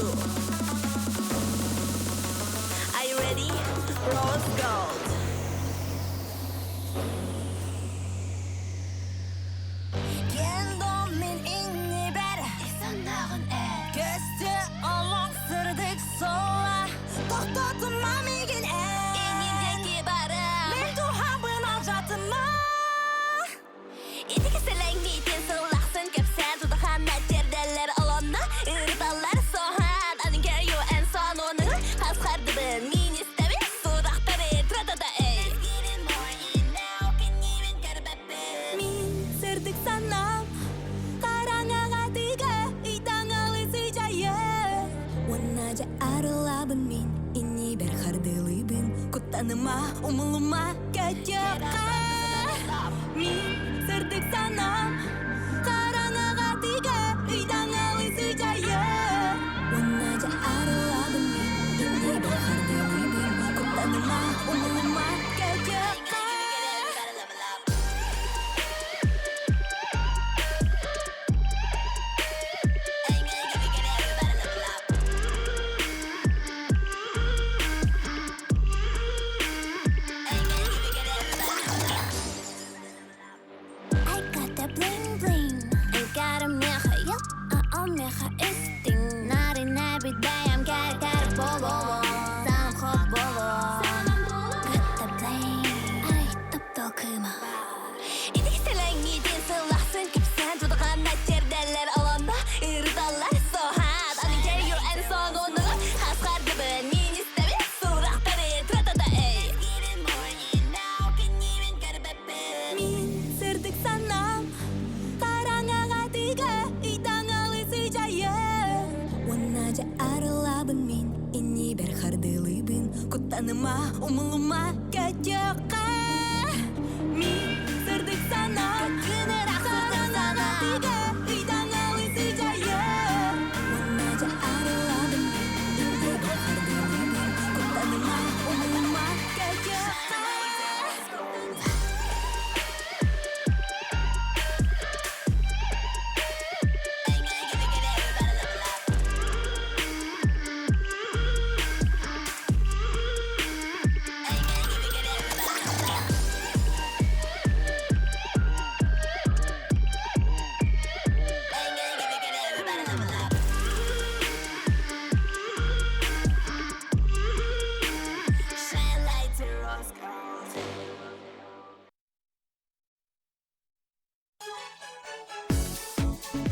two. Are you ready? Rose gold. Ити кэсэлэҥмитин сыллахсын кэпсээн тутаханна тиэрдэллэр олонно ырыталлар соһан аныгаю эн сонуну хас хардыбын мин истэбин сурахтары тратата эй Мин сырдык санаам хараҥаҕа тыга ыйдаҥалы сыдьайа Уонна дьэ арылабын мин иннибэр хардыылыыбын Куттаныма, умулума, көтүөххэ Мин сырдык санаам хараҥаҕа тыга ыйдаҥалы сыдьайа Уонна дьэ арылабын мин иннибэр хардыылыыбын Куттаныма, умулума, көтүөххэ I got that bling bling. I got a меха, yup, а он меха истин. Not in every day, I'm get get боло. Сам хоп боло. Got the bling. I топ-токыма. Итикселеңидин сыллахсын кипсен тудыганна терделер олонно ырыталлар соһат аны керью эн сонуну хасхардыбын мин истэбин сурахтары тратата эй Мин сырдык санаам хараҥаҕа тыга ыйдаҥалы сыдьайа Уонна дьэ арылабын мин иннибэр хардыылыыбын Куттаныма, умулума, көтүөххэ Мин сырдык санаам хараҥаҕа тыга ыйдаҥалы сыдьайа Уонна дьэ арылабын мин иннибэр хардыылыыбын Куттаныма, умулума, көтүөххэ Shine light to rose gold.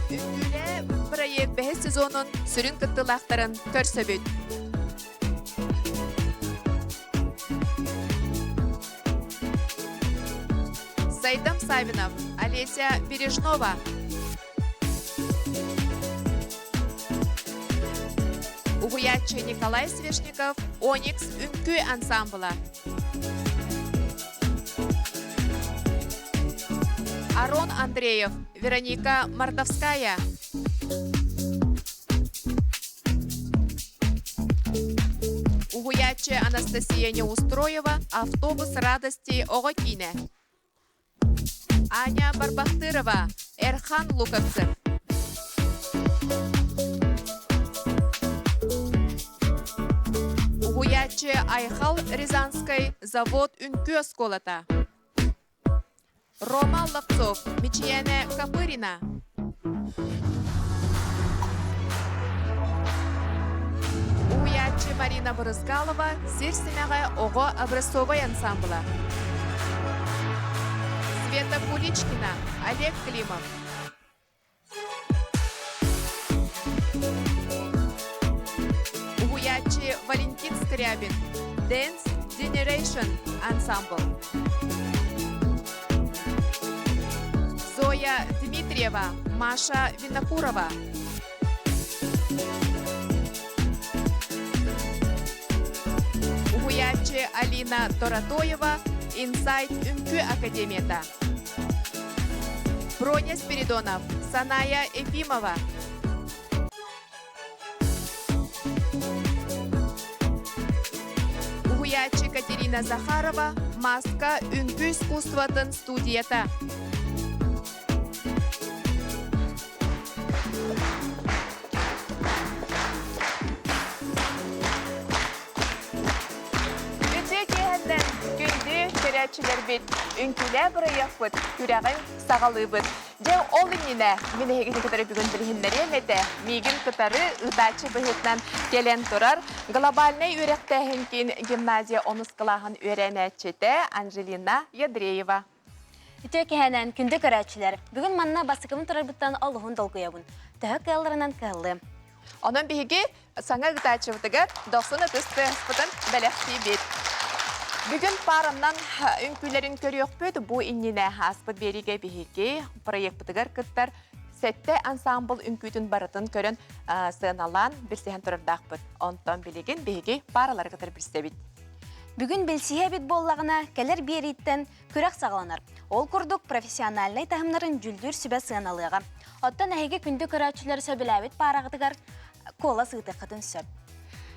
Үҥкүүлэ проект бэһис сезонун сүрүн кыттыылаахтарын көрсөбүт. Сайдам Савинов, Олеся Бережнова. Уһуйааччы Николай Свешников, Оникс үҥкүү ансамбла. Арон Андреев, Вероника Мордовская. Уһуйааччы Анастасия Неустроева «Автобус радости» оҕо киинэ. Аня Барбахтырова, Эрхан Луковцев. Уһуйааччы Айхал Рязанскай завод үҥкүү оскуолата. Рома Ловцов, Мичийээнэ Копырина. Уһуйааччы Марина Брызгалова сир симэҕэ оҕо образцовай ансамбла. Света Куличкина, Олег Климов. Уһуйааччы Валентин Скрябин, Dance Generation ансамбл. Зоя Дмитриева, Маша Винокурова. Уһуйааччы Алина Торатоева, Инсайт үҥкүү академията. Броня Спиридонов, Саная Ефимова. Уһуйааччы Катерина Захарова, Маска үҥкүү искусствотын студията. көрөөччүлэрбит, үҥкүүлээ бырайыакпыт күрэҕин саҕалыыбыт. Дьэ, ол иннинэ мин эһигини кытары бүгүн билиһиннэриэм этэ. Миигин кытары ыытааччы быһыытынан кэлэн турар глобальнай үөрэхтээһин киин гимназия онус кылааһын үөрэнээччитэ Анжелина Ядреева. Үтүө киһэнэн күндү көрөөччүлэр, бүгүн манна бастакыбын турарбыттан олуһун долгуйабын. Төһө кыалларынан кыһаллыам. Онон биһиги саҥа ыытааччыбытыгар дохсун ытыс тыаспытын бэлэхтиибит. Бүгүн паараннан үҥкүүлэрин көрүөхпүт. Бу иннинэ ааспыт биэриигэ биһиги проекпытыгар кыттар сэттэ ансамбл үҥкүүтүн барытын көрөн сыаналаан билсиһэн турардаахпыт. Онтон билигин биһиги пааралары кытары билсэбит. Бүгүн билсиһэ эбит буоллаҕына, кэлэр биэрииттэн күрэх саҕаланар. Ол курдук профессиональнай таһымнарын дьүүллүүр сүбэ сыаналыаҕа. Оттон эһиги күндү көрөөччүлэр сөбүлээбит паараҕытыгар куолас ыытыаххытын сөп.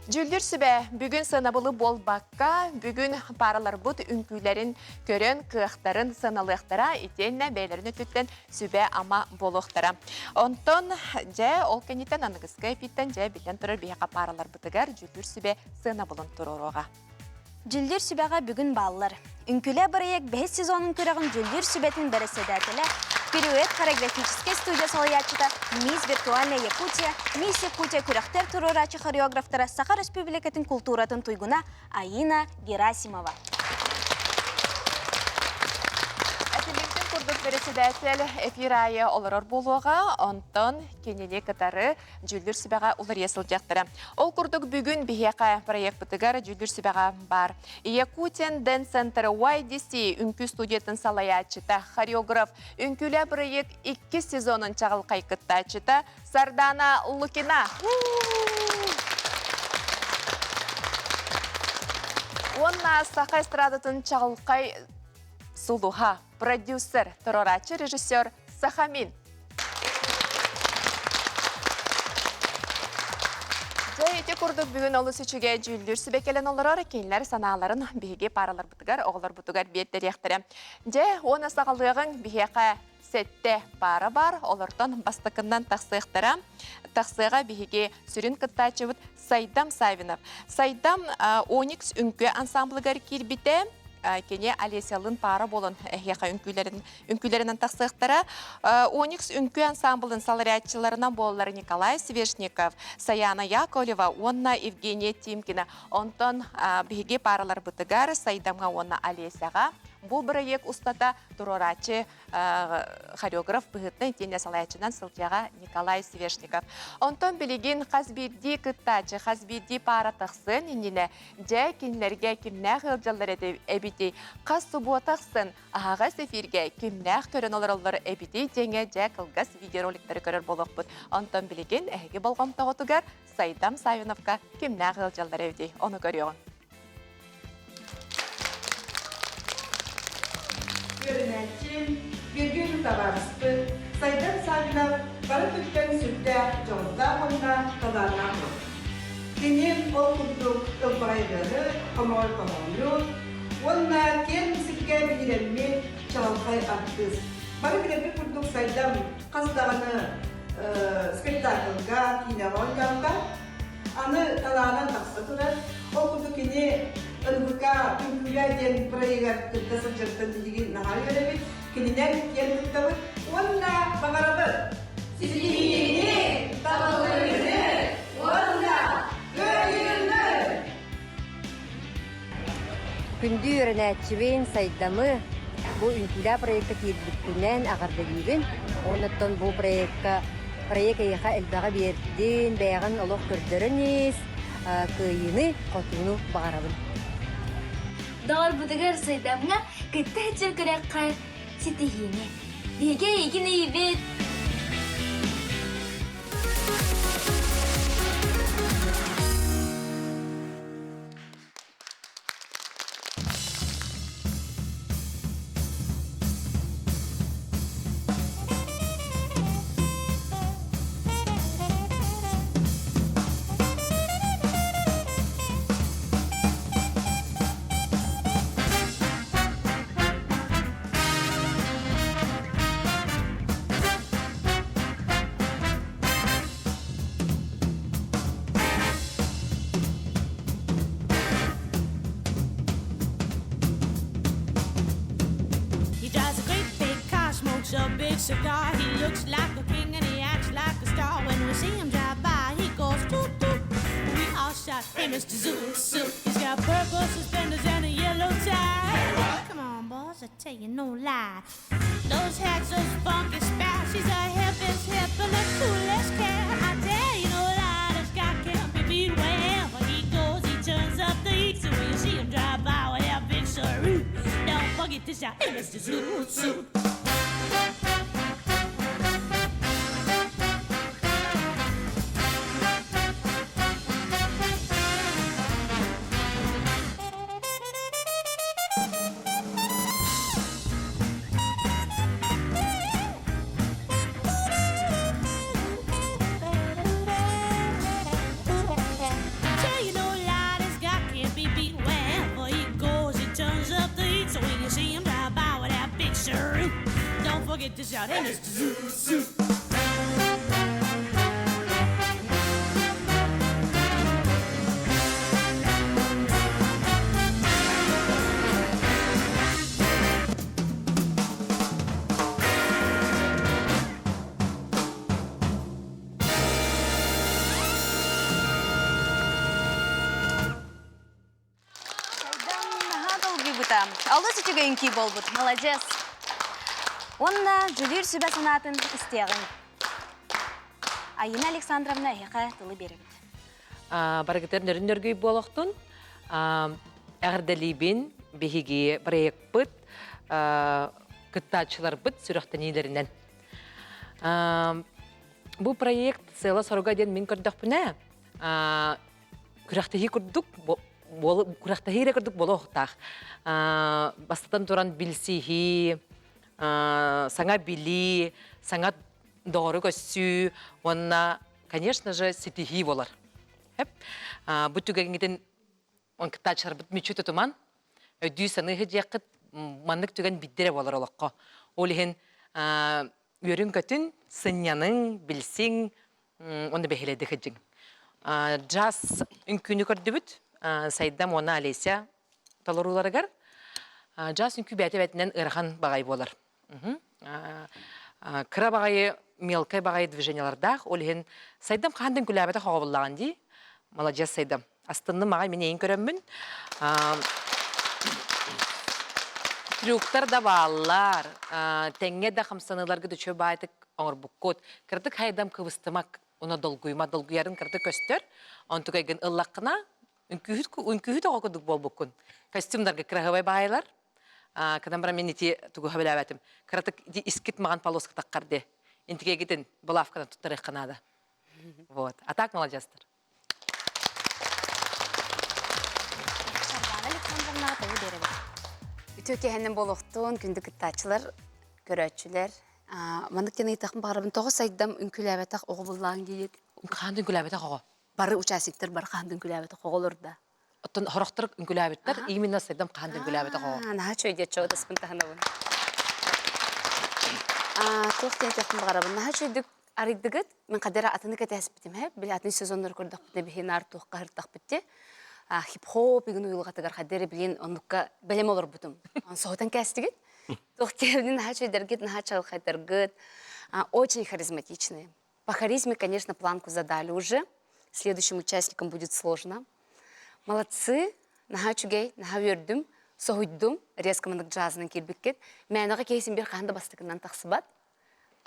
Дьүүллүүр сүбэ бүгүн сыанабылы буолбакка, бүгүн паараларбыт үҥкүүлэрин көрөн, кыахтарын сыаналыахтара, итиэннэ бэйэлэрин өттүттэн сүбэ-ама буолуохтара. Онтон, дьэ, ол кэнниттэн аныгыскы эфиртэн дьэ биллэн турар биһиэхэ паараларбытыгар дьүүллүүр сүбэ сыанабылын туруоруоҕа. Дьүүллүүр сүбэҕэ бүгүн бааллар. Үҥкүүлэ бырайыак бэһис сезонун күрэҕин дьүүллүүр сүбэтин бэрэссэдээтэлэ, Пируэт хореографическай студия салайааччыта Мисс Виртуальная Якутия, Мисс Якутия күрэхтэр туруорааччы хореографтара Саха Республикатын култууратын туйгуна Аина Герасимова. Этилиҥтин курдук бэрэссэдээтэл эфир аайы олорор буолуоҕа, онтон кинини кытары дьүүллүүр сүбэҕэ уларыйа сылдьыахтара. Ол курдук бүгүн биһиэхэ проекпытыгар дьүүллүүр сүбэҕэ баар. Якутиан Dance Center YDC үҥкүү студиятын салайааччыта, хореограф, үҥкүүлээ бырайыак иккис сезонун чаҕылхай кыттааччыта Сардана Лукина. Уонна саха эстрадатын чаҕылхай сулуһа, продюсер, туруорааччы режиссер Сахамин. Дьэ, ити курдук бүгүн олус үчүгэй дьүүллүүр сүбэ кэлэн олорор, кинилэр санааларын биһиги паараларбытыгар, оҕолорбутугар биэртэриэхтэрэ. Дьэ, уонна саҕалыаҕыҥ биһиэхэ сэттэ паара бар, олортон бастакыннан тахсыахтара. Тахсыаҕа биһиги сүрүн кыттааччыбыт Сайдам Савинов. Сайдам Оникс үҥкүү ансамблыгар киирбитэ, кини Олесялыын паара буолан эһиэхэ үҥкүүлэрин үҥкүүлэринэн тахсыахтара. Оникс үҥкүү ансамблын салайааччыларынан буолаллар Николай Свешников, Саяна Яковлева уонна Евгения Тимкина. Онтон биһиги паараларбытыгар Сайдамҥа уонна Олесяҕа бу бырайыак устата туруорааччы хореограф быһыытынан итиэннэ салайааччынан сылдьыаҕа Николай Свешников. Онтон билигин хас биирдии кыттааччы, хас биирдии паара тахсыан иннинэ дьэ кинилэргэ кимнээх ыалдьаллар эбитий, хас субуота ахсын аһаҕас эфиргэ кимнээх көрөн олороллор эбитий диэҥэ дьэ кылгас видеороликтары көрөр буолуохпут. Онтон билигин эһиги болҕомтоҕутугар Сайдам Савиновка кимнээх ыалдьаллар эбитий ону көрүөҕүҥ. Үөрэнээччим, бииргэ табаарыспыт Сайдам Савинов бары өттүттэн сүрдээх дьоҕурдаах уонна талааннаах уол. Кини ол курдук ылбаҕайдары, хомоҕой хоһоонньут уонна киэҥ сиргэ биһирэммит чаҕылхай артыыс. Бары билэрбит курдук Сайдам хас даҕаны спектакльга, киинэҕэ оонньообута. Аны талаанан тахса турар. Ол курдук кини НВК Үҥкүүлээ диэн проегар кытта сылдьарыттан биһиги наһаа үөрэбит, кининэн киэн туттабыт уонна баҕарабыт ситиһиини, табыллыыны уонна кыайыыны! Күндү үөрэнээччибин Сайдамы бу үҥкүүлээх проекка киирбиккинэн эҕэрдэлиибин. Оннуттан бу проекка проект эйиэхэ элбэҕи биэрдин, бэйэҕин олох көрдөрөн ис, кыайыыны, хотууну баҕарабын. Доҕорбутугар Сайдамҥа кытта сылдьар күрэххэ ситиһиини. Биһиги эйигин ыйбыт. big cigar. He looks like a king and he acts like a star. When we see him drive by, he goes toot toot. We all shout, hey, Mr. Zoot Suit. He's got purple suspenders and a yellow tie. Come on, boys, I tell you no lie. Those hats, those funky spats. He's a hippest hip and the coolest cat. I tell you no lie, this guy can't be beat wherever he goes. He turns up the heat, so when you see him drive by with that big salute, don't forget to shout, hey, Mr. Zoot Suit. Tell you no lie, this guy can't be beat wherever he goes. He turns up the heat, so when you see him drive by with that big salute, don't forget to shout, hey, Mr. Zoot Suit. Сайдам наһаа долгуйбута. Алыс үчүгэй үҥкүү буолбут. Молодец. Уонна дьулуур сүбэ санаатын истиэҕиҥ. Айина Александровна эһиэхэ тылы биэрэбит. Барыгытар нөрүн нөргүй буолохтун. Эҕэрдэлиибин биһиги проекпыт кыттааччыларбыт сүрэхтэниилэринэн. Бу проект сыала-соруга диэн мин көрдөхпүнэ, күрэхтэһии курдук күрэхтэһии эрэ курдук буолуохтаах. Бастатан туран билсиһии, саҥа билии, саҥа доҕору көссүү уонна, конечно же, ситиһии буолар. Бу түгэҥҥитин кыттааччыларбыт мүччү тутуман, өйдүү-саныы сылдьыаххыт, маннык түгэн биирдэ эрэ буолар олоххо. Ол иһин үөрүҥ-көтүн, сынньаныҥ, билсиҥ, уонна бэһиэлэйдик сылдьыҥ. Джаз үҥкүүнү көрдүбүт, Сайдам уонна Олеся толорууларыгар. Джаз үҥкүү бэйэтэ бэйэтинэн ыарахан баҕайы буолар. Кыра баҕайы, мелкай баҕайы движениелардаах, ол иһин Сайдам хаһан да үҥкүүлээбэтэх оҕо буоллаҕын дии. Маладьыас Сайдам. Астынным аҕай мин эйин көрөммүн. Трюктар да бааллар. Тэҥҥэ да хамсаныыларга да үчүгэй баайтык оҥорбуккут. Кыратык хайдам кыбыстымак, уна долгуйма, долгуйарын кыратык көстөр. Онтукайгын ыллаххына, үҥкүүһүт үҥкүүһүт оҕо курдук буолбуккун. Костюмнарга кыраһыбай баайылар. Кынан баран мин ити тугу сөбүлээбэтим. Кыратык ити искит маҕан полоска таххар дии. Интигэгитин булавканан туттарыахха наада. Вот. А так молодецтар. Сардаана Александровна тылы биэрэбит. Үтүө киэһэнэн буолуохтун, күндү кыттааччылар, көрөөччүлэр. Маннык диэн ыйытахпын баҕарабын, тоҕо сайдам үҥкүүлээбэтэх оҕо буллаан диир. Хаһан да үҥкүүлээбэтэх оҕо. Бары участниктар бары хаһан да үҥкүүлээбэтэх оҕолор да. Оттон хорохтор үҥкүүлээбиттэр, именно сайдам хаһан да үҥкүүлээбэтэх оҕо. Наһаа үчүгэй диэччи отаспын таһынабын. Туох диэн этиэхпин баҕарабын, наһаа үчүгэйдик арыйдыгыт. Мин хадара атыны кэтэспитим һэ, били атын сезоннар көрдөхпүтүнэ биһи наар туохха ыһыртахпыт дии. Хип-хоп игин уйулҕатыгар хадара билин оннукка бэлэм олорбутум. Соһутан кээстигит. Туох диэбинин наһаа үчүгэйдэргит, наһаа чаҕылхайдаргыт. Очень харизматичные. По харизме, конечно, планку задали уже. Следующим участникам будет сложно. Молодцы, наһаа үчүгэй, наһаа үөрдүм, соһуйдум, резко маннык джазынан киирбиккит. Мээнэҕэ киһи син биир хаһан да бастакынан тахсыбат.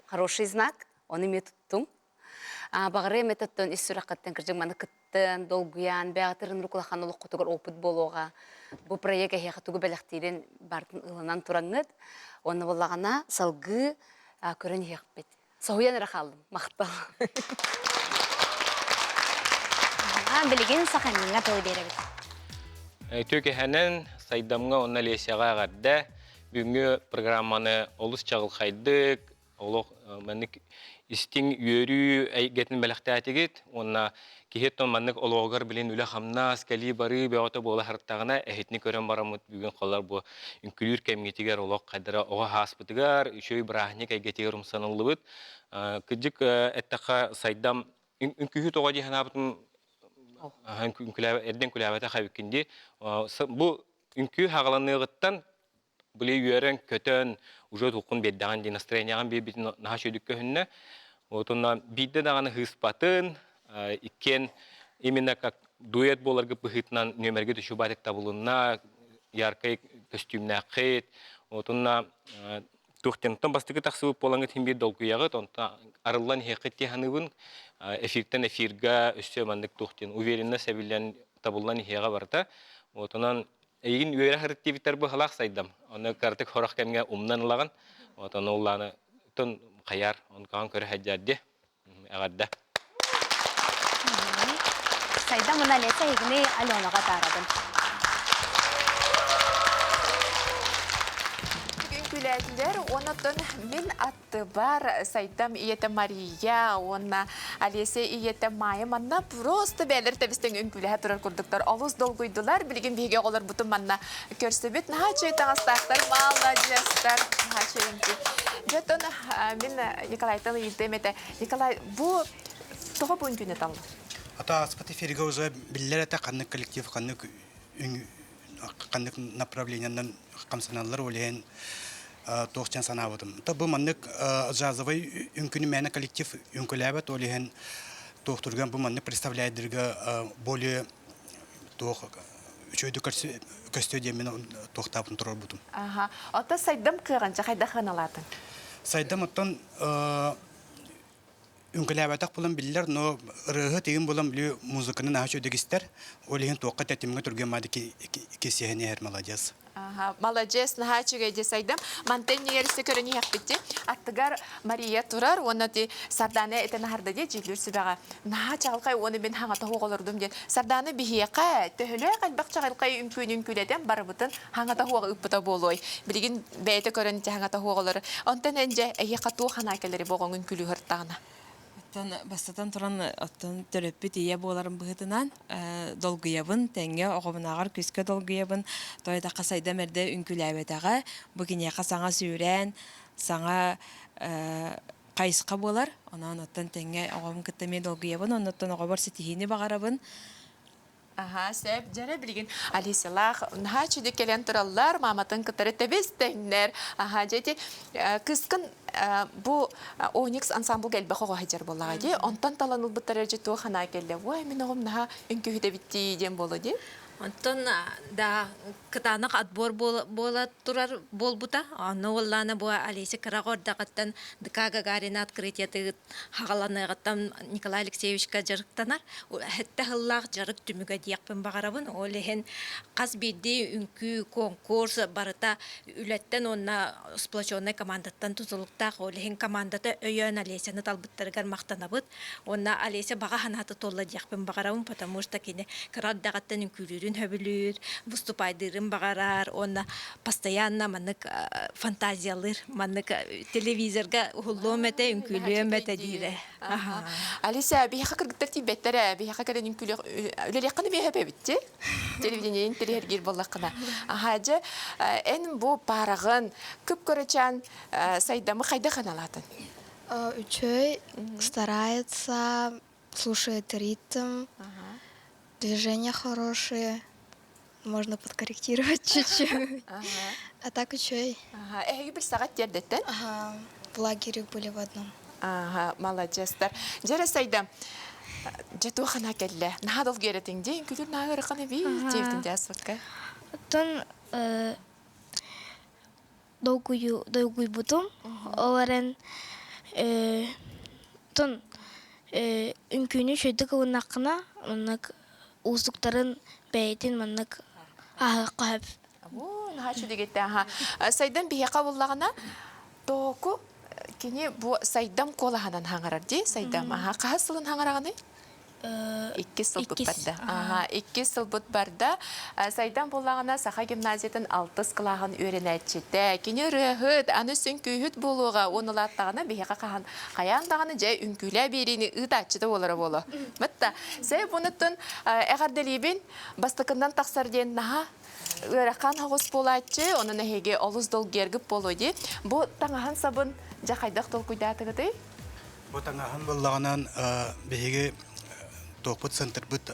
Хороший знак, ону эмиэ туттум. Баҕарыам эмэтэ ис сүрэххиттэн кырдьык маны кыттан, долгуйан, бэҕэтэрин улахан олоххутугар опыт буолуоҕа. Бу проект эһиэхэ тугу бэлэхтиирин барытын ылынан тураҥҥыт. Уонна буоллаҕына салгыы көрөн иһиэхпит. Соһуйан эрэ хааллым. Махтал. Билигин Сахамиҥҥа тыл биэрэбит. Үтүө Сайдамҥа уонна Олесяҕа эҕэрдэ. Бүгүҥҥү программаны олус чаҕылхайдык, олох маннык истиҥ үөрүү эйгэтин бэлэхтээтигит уонна киһи оттон маннык олоҕугар билин үлэ-хамнас, кэлии-барыы бөҕөтө буола сырыттаҕына эһитини көрөн бараммыт бүгүн холлор бу үҥкүүлүүр кэмҥитигэр олох хайдара оҕо ааспытыгар үчүгэй бырааһынньык эйгэтигэр умсаныллыбыт. Кырдьык эттэххэ сайдам үҥкүүһүт оҕо дии санаабытым эрдэ үҥкүүлээбэтэх эбиккин дии. Бу үҥкүү хаҕаланыаҕыттан били үөрэн көтөн уже туоххун биэрдэҕин дии настроениеҕын биэрбитин наһаа үчүгүйдүк көһүннэ. Вот онно биирдэ даҕаны ыыспатын, иккиэн именно как дуэт буоларгыт быһыытынан нүөмэргэ түшүү баатык табылынна, яркай көстүүмнээххит. Вот онно туохтан бастакы тахсыбыт буолаҥҥыт иһин биир долгуйаҕыт, онтон арыллан иһиэххит дии саныыбын. Эфиртэн эфирга өссө маннык туох диэн уверенность эбиллэн табыллан иһиэҕэ барыта. Вот онон эйигин үөрэ сырыттыбыттар быһалаах сайдам. Ону кыратык сорох кэмҥэ умнан ылаҕын. Вот ону улааны тон хайар, онкаҕын көрө сылдьар дии. Эҕэрдэ. Сайдам уна Олеся эһигини Аленаҕа атаарабын. Бүгүн күлээтилэр уонна мин аттыбар Сайдам ийэтэ Мария уонна Олеся ийэтэ Майя манна просто бээлэр тэбистэн үҥкүүлэһэ турар курдуктар олус долгуйдулар. Билигин биһиги оҕолорбутун манна көрсөбүт. Наһаа үчүгэй таҥастаахтар, маладьыастар. Наһаа үчүгэй үҥкүү. Дьэ, оттон мин Николайтан ыйытыам этэ. Николай, бу тоҕо бу үҥкүүнү таллыҥ? Ата ааспыт эфиргэ уже биллэр этэ ханнык коллектив ханнык ханнык направлениенан хамсаналлар ол иһин туох диэн санаабытым. То бу маннык джазовый үҥкүнү мээнэ коллектив үҥкүлээбэт ол иһин туох түргэн бу маннык представляйдырга более туох үчүгэйдик көстүө диэн мин туохтаабын туруорбутум. Аха. Оттон сайдам кыаҕын хайдах ыналаатыҥ? Сайдам оттон үҥкүлээбэтэх булан биллэр, но ырыаһыт игин булан били музыканы наһаа үчүгэйдик истэр. Ол иһин туохха тэтимҥэ түргэн маады кисиһэн иһэр молодец. Аха, молодец, наһаа үчүгэй дии сайдам. Мантан иннигэр көрөн иһэхпит Аттыгар Мария турар, уонна ти Сардана этэн аһарда дии дьийлүүр сүбэҕэ. Наһаа чаҕылхай уону мин хаҥата оҕолордум диэн. Сардана биһиэхэ төһөлөөх элбэх чаҕылхай үҥкүүнү үҥкүүлэтэн барыбытын хаҥата хуоҕа ыыппыта буолуой. Билигин бэйэтэ көрөн ити хаҥата хуоҕалары. Онтон эн дьэ эһиэхэ туох санаа кэлэри боҕоҥ үҥкүүлүү сырыттаҕына? Оттон бастатан туран, оттон төрөппүт ийэ буоларым быһыытынан долгуйабын, тэҥҥэ оҕобунааҕар күүскэ долгуйабын. Тоойдоххо сайдам эрдэ үҥкүүлээбэтэҕэ, бу киниэхэ саҥа сүүрээн, саҥа хайысха буолар. Онон оттон тэҥҥэ оҕобун кытта эмиэ долгуйабын, оннуттан оҕобор ситиһиини баҕарабын. Аһаа, сөп. Дьэрэ билигин Алисалаах наһаа үчүгэй кэлэн тураллар, мааматын кытары тэбис тэҥнэр. Аһаа, дьэ ити кыскын бу Оникс ансамблга элбэх оҕо сылдьар буоллаҕа дии. Онтон талан ылбыттар эрэ туох санаа кэллэ? Уой, мин оҕом наһаа үҥкүүһүт эбит дии диэн буолуо дии. Онтон да кытаанах отбор буола турар буолбута. Онно уоллаана бу Олеся кыра ордоҕуттан ДК Гагарина открытиятыгыт хаҕаланыаҕыттан Николай Алексеевичка дьарыктанар. Сэттэ сыллаах дьарык түмүгэ диэхпин баҕарабын. Ол иһин хас биирдии үҥкүү, конкурс барыта үлэттэн уонна сплоченнай командаттан тутулуктаах. Ол иһин командата өйөөн Олесяны талбыттарыгар махтанабыт. Уонна Олеся баҕа санаата туолла диэхпин баҕарабын, потому что кини кыра эрдэҕиттэн үҥкүүлүүрүн сөбүлүүр, выступайдыырын баҕарар уонна постоянно маннык фантазиялыыр, маннык телевизорга уһуллуом этэ, үҥкүүлүөм этэ диирэ. Алиса, биһиэхэ кыргыттар тиийбэттэр ээ, биһиэхэ кэлэн үҥкүүлүөх үлэлиэххин биэһэ эбитти. Телевидениеин тириһэргиир буоллаххына. Аха, дьэ, эн бу паараҕын кып-кырачаан сайдамы хайдах аналаатын? Үчүгэй, старается, слушает ритм, движения хорошие, можно подкорректировать чуть-чуть. А так үчүгэй. Эһиги билсэҕит тиэрдэттэн? Ага, в лагере были в одном. Ага, маладьыастар. Дьэ сайда, дьэ туох анаа кэллэ? Наһаа долгуйар этиҥ дии, үҥкүүлүүр наһаа ыарахан эбит, диэбитин дьэ аспакка. Оттон долгуйбутум. Ол эрэн оттон үҥкүүнү үчүгэйдик ылыннаххына, маннык уустуктарын бэйэтин маннык ааһыахха сөп. Наһаа үчүгэй аха. Сайдам биһиэхэ буллаҕына, тооку кини бу сайдам куолаһынан хаҥарар дии, сайдам. Аха, хаһыс сылын хаҥараҕыный? Иккис сылбыт барда. Аха, иккис сылбыт барда. Сайдан буоллаҕына Саха гимназиятын алтыс кылааһын үөрэнээччитэ. Кини ырыаһыт, аны үҥкүүһүт буолуоҕа. Уон улааттаҕына биһиэхэ хаһан хайаан даҕаны дьэ үҥкүүлээ биэриини ыытааччыта буолара буолуо. Бытта. Сэ бунуттун эҕэрдэлиибин. Бастакыннан тахсар диэн наһаа ыарахан оҕус буолааччы, онон эһиги олус долгуйаргыт буолуо дии. Бу таҥаһын сабын дьэ хайдах толкуйдаатыгытый? Бу таҥаһын буоллаҕынан биһиги туохпут центрбыт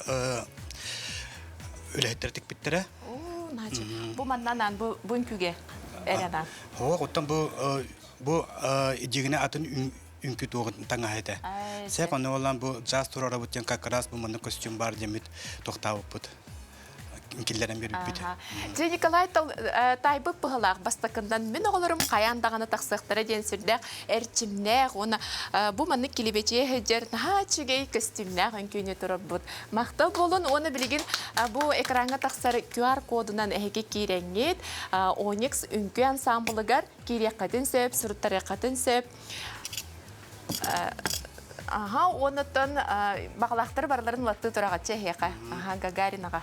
үлэһиттэр тикпиттэрэ. Бу маннан бу үҥкүүгэ. Эрэнан. Хоох, оттон бу бу дьигинэ атын үҥкүү туоҕун таҥаһа этэ. Сеп аны болан бу джаз турарабыт диэн как раз бу маннык костюм бар диэммит тохтаабыппыт. Киллэрэн биэрбиппит. Дьэ Николай таайбыт быһылаах бастакындан мин оҕолорум хайаан даҕаны тахсыахтара диэн сүрдээх эрчимнээх уонна бу маннык килибэчиэ сылдьар наһаа үчүгэй көстүүмнээх үҥкүүнү турарбыт. Махтал буолун уонна билигин бу экраҥҥа тахсар QR-кодунан эһиги киирэҥҥит Оникс үҥкүү ансаамбылыгар киириэххитин сөп, суруттарыаххытын сөп. Аха, уоннаттан баҕалаахтары барыларын улаттыы тураҕаччы эһиэхэ. Аха, Гагаринаҕа.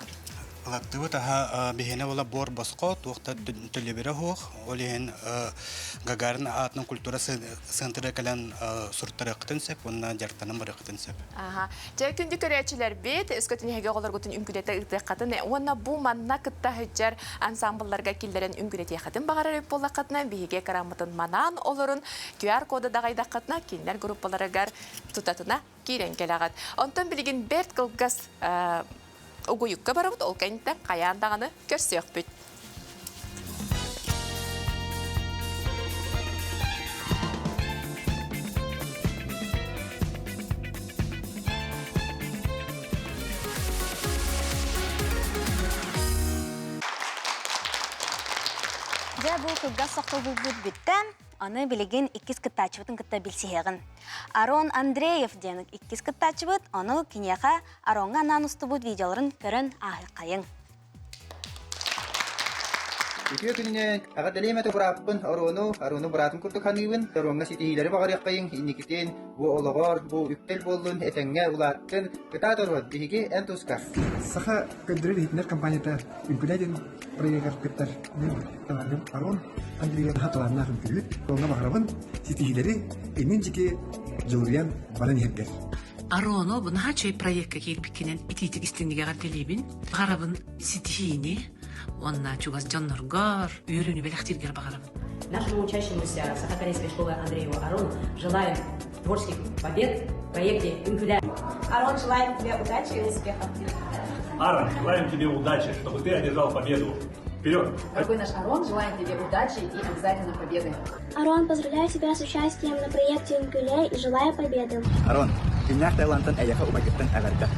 Ылаттыбыт аха биһиэнэ буола буор босхо, туох да төлөбүрэ суох. Ол иһин Гагарин аатынан культура центра кэлэн суруттарыаххытын сөп уонна дьарыктанан барыаххытын сөп. Аха. Дьэ, күндү көрөөччүлэрбит, өскөтүн эһиги оҕолоргутун үҥкүүлэтэ ыытыаххытын уонна бу манна кытта сылдьар ансамблларга киллэрэн үҥкүүлэтиэххитин баҕарар эбит буоллаххытына, биһиги экраммытын манаан олорун QR-коду даҕайдаххытына, кинилэр группаларыгар тутатына киирэн кэлэҕит. Онтон билигин бэрт кылгас угуйукка барабыт, ол кэнниттэн хайаан даҕаны көрсүөхпүт. Дьэ, бу кылгас сохтобулбут бүттэ. Аны билигин иккис кыттааччыбытын кытта билсиһиэҕин. Арон Андреев диэн иккис кыттааччыбыт, ону киниэхэ Ароҥҥа анаан устубут видеоларын көрөн ааһыаххайыҥ. Үтүө күнүнэн эҕэрдэлиэм этэ бырааппын Арону, Арону быраатым курдук саныыбын, Ароҥҥа ситиһиилэри баҕарыаххайыҥ, инникитин бу олоҕор, бу үктэл буоллун, этэҥҥэ улааттын, кытаат Арон, биһиги эн тускар. Саха көрдөрөр иһитиннэр компанията Үҥкүлэ диэн проегар кыттар мин талааным Арон Андреев талааннаах үҥкүүһүт, Ароҥҥа баҕарабын ситиһиилэри иннин дьики дьулуруйан баран иһэргэр. Арону бу наһаа үчүгэй проекка киирбиккинэн итиитик истиҥник эҕэрдэлиибин. Баҕарабын ситиһиини уонна чугас дьонноргор үөрүүнү бэлэхтииргэр баҕарабын. Нашему учащемуся Сахакорейской школы Андрееву Арону желаем творческих побед в проекте «Үҥкүлэ». Арон, желаем тебе удачи и успехов. Арон, желаем тебе удачи, чтобы ты одержал победу. Вперед! Дорогой наш Арон, желаем тебе удачи и обязательно победы. Арон, поздравляю тебя с участием на проекте «Үҥкүлэ» и желаю победы. Арон, күннээх Таиландтан эйиэхэ убайгыттан эҕэрдэ.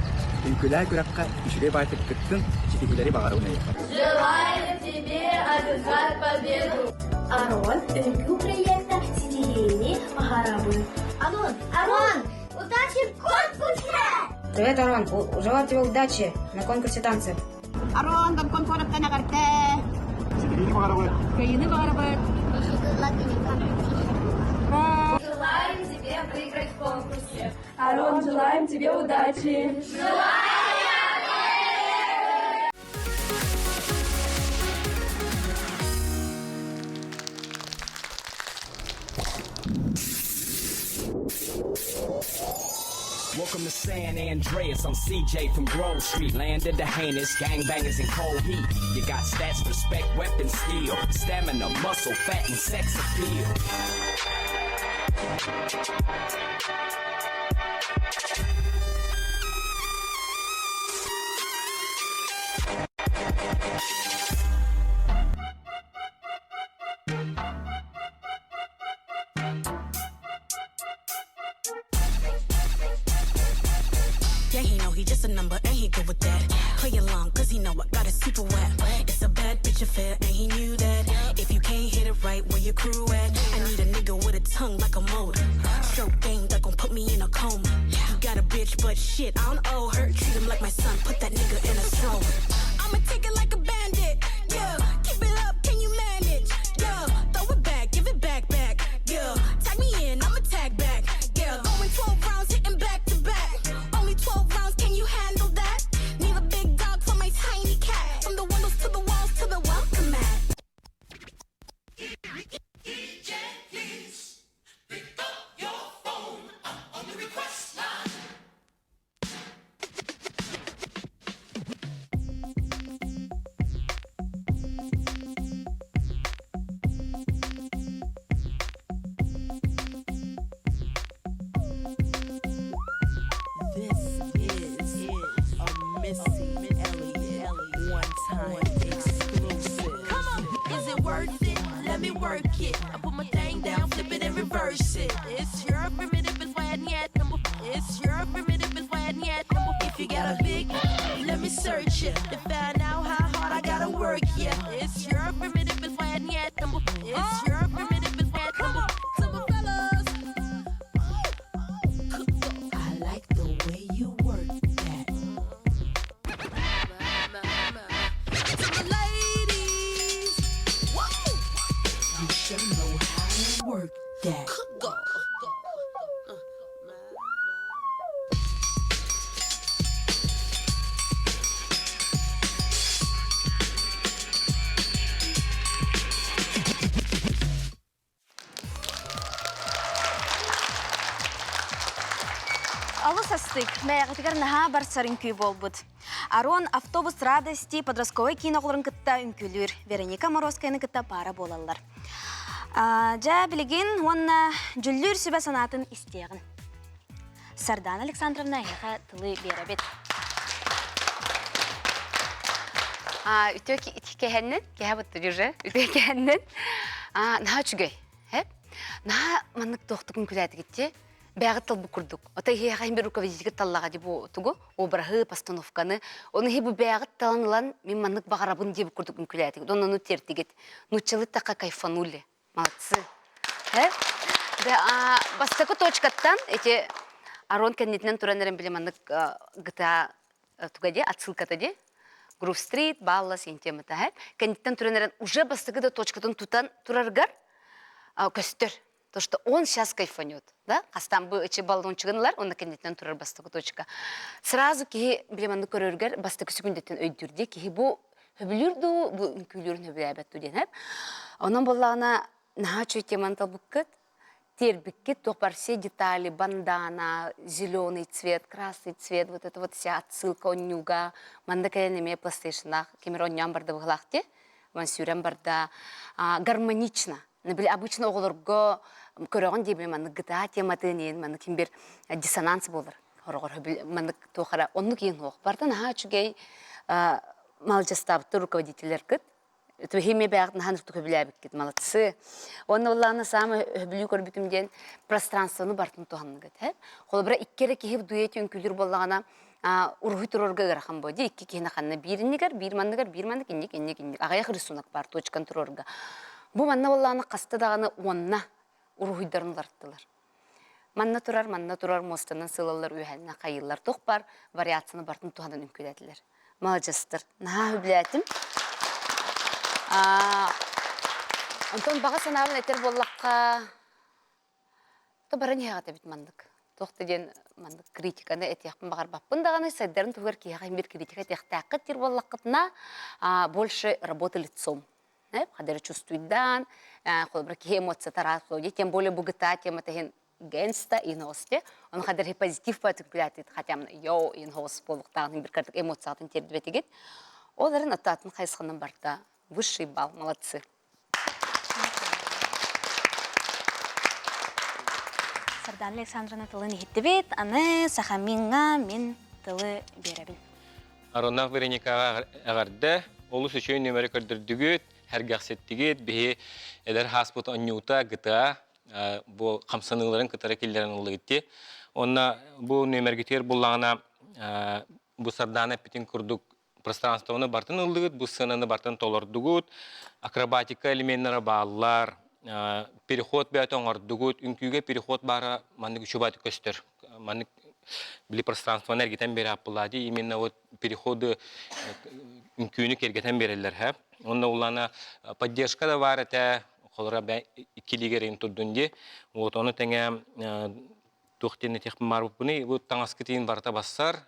Үҥкүлээ күрэххэ үчүгэй баайтык кыттын, ситиһиилэри баҕарабын эйиэхэ. Желаем тебе одержать победу. Арон, үҥкүү проекта ситиһиини баҕарабын. Арон, Арон, удачи в конкурсе! Привет, Арон. Желаю тебе удачи на конкурсе танцев. Арон, Гонконг куораттан эҕэрдэ! Ситиһиини баҕарабыт! Кыайыыны баҕарабыт! Желаем тебе выиграть в конкурсе. Арон, желаем тебе удачи! Желаем! Welcome to San Andreas. I'm CJ from Grove Street. Land of the heinous gangbangers in cold heat. You got stats, respect, weapons, steel, stamina, muscle, fat, and sex appeal. Yeah, he know he just a number and he good with that. Play along, cause he know I got a super whack. It's a bad bitch affair and he knew that. If you can't hit it right, where your crew at? I need a nigga with a tongue like a motor. Stroke game that gon' put me in a coma. He got a bitch, but shit, I don't owe her. Treat him like my son, put that nigga in a stroller. I'ma take it like a bandit. Yeah, keep it up, can you manage? Yeah, throw it back, give it back, back. Yeah, tag me in, I'ma tag back. Yeah, going 12 rounds, hitting back to back. Only 12 rounds, can you handle that? Need a big dog for my tiny cat. From the windows to the walls to the welcome mat. DJ, please pick up your phone. I'm on the request line. This is a Missy Elliott one time exclusive. Come on, is it worth it? Let me work it. I put my thing down, flip it and reverse it. It's your primitive is why It's your primitive is why If you got a big, let me search it to find out how hard I gotta work. Yeah, it's your primitive is why It's your primitive is why To my fellas, I like the way you work that. To my ladies, whoa, you sure know how to work that. Go. Олус астык, бэйэҕитигэр наһаа барсар үҥкүү буолбут. Арон автобус радости подростковай киин оҕолорун кытта үҥкүүлүүр. Вероника Морозкаяны кытта паара буолаллар. Дьэ, билигин уонна дьүллүүр сүбэ санаатын истиэҕин. Сардана Александровна эһиэхэ тылы биэрэбит. Үтүө кэһэннин, кэһэ бытты уже, үтүө кэһэннин. Наһаа үчүгэй. Наһаа маннык туохтукун күлээтигитти. Бэҕит тыл бу курдук. Ота иһиэхэ бир руководитель таллаҕа ди бу тугу обраһы, постановканы. Оны хи бу бэҕит талан ылан мин маннык баҕарабын дии бу курдук күлээтигит. Онно ну тертигит. Нуччалы такка кайфанули. Молодцы. Да, бастакы точкаттан эти Арон кэннитинэн туран эрэн били маннык ГТА туга ди отсылката ди Грув Стрит, Баллас темата кэнниттэн туран эрэн уже бастакы да точкатын тутан тураргар көстөр. То, что он сейчас кайфанет, да? Хастан бу ичи баллончигын ылар, онна кэнниттэн турар бастакы точка. Сразу киһи били маннык көрөргөр бастакы секундеттен өйдүүр ди киһи бу хөбүлүүр дуу, бу үҥкүүлүүрүн хөбүлээбэт дуу диэн Онон буоллаҕына наһаа үчүгэй теманы талбыккыт. Тиэрбиккит туох бар все детали, бандана, зеленый цвет, красный цвет, вот это вот вся отсылка онньууга. Манна кэлэн эмиэ PlayStation-наах ким эрэ онньоон барда быһыылаах дии. Ман сүүрэн барда. Гармонично. Били обычно оҕолорго көрөҕүн дии маннык гытаа тематын иин маннык ким бир диссонанс буолар. Хороҕор маннык туох эрэ оннук иин суох. Барыта наһаа үчүгэй малдьастаабыттар руководителлэргит. Химия бэйэҕит наһаа ынырыктык сөбүлээбиккит, молодцы. Уонна буоллаҕына саамай сөбүлүү көрбүтүм диэн пространствоны барытын туһанныгыт. Холобура икки эрэ киһи дуэт үҥкүүлүүр буоллаҕына уруһуй туруорга ыарахан буо дии икки киһини ханна биир иннигэр биир манныгар биир маннык инник инник инник аҕыйах рисунок баар точканы туруорга бу манна буоллаҕына хаста даҕаны уонна уруһуйдарын уларыттылар манна турар манна турар муостанан сыылаллар үөһэннэ хайыыллар туох бар вариацияны барытын туһанан үҥкүүлээтилэр маладьыастар наһаа сөбүлээтим онтон баҕа санаабын этэр буоллахха То баран иһэҕит эбит маннык. Туох да диэн маннык критиканы этиэхпин баҕарбаппын даҕаны, сайдарын туһугар киһиэхэ биир критика этиэхтээххит диир буоллаххытына, больше работа лицом. Хадары чувствуйдаан, холобура киһи эмоцията араас буолуо тем более бу гыта темата иһин гэнста инхосте, ону хадары позитив патыкулятит хотя бы йоу инхос буолуктааҕын бир картык эмоциятын тиэрдибэтигит. Ол эрэн аттаатын хайысханан барта высший балл, молодцы. Сардана Александровна тылын иһиттибит, аны Сахамиҥҥа мин тылы биэрэбин. Ароннаах Вероникаҕа эҕэрдэ, олус үчүгэй нүөмэри көрдөрдүгүт, сэргэхситтигит, биһи эдэр хааспыт онньуута ГТА бу хамсаныыларын кытары киллэрэн ыллыгыт Онно бу нүөмэргитигэр буллаҕына бу Сардаана эппитин курдук пространствоны бартын ыллыгыт, бу сценаны бартын толордугут, акробатика элеменнара бааллар, переход бэйэтэ оҥордугут, үҥкүүгэ переход баара маннык үчүгэй көстөр. Маннык били пространствоны эргитэн биэрэ именно вот переходы үҥкүүнү киэргэтэн биэрэллэр һэ. Онно улаана поддержка да баар этэ, холоро бэ иккилигерин турдун ди. Вот ону тэҥэ туох диэн этиэхпин баарбыппыный, бу таҥаскытын барыта бассар,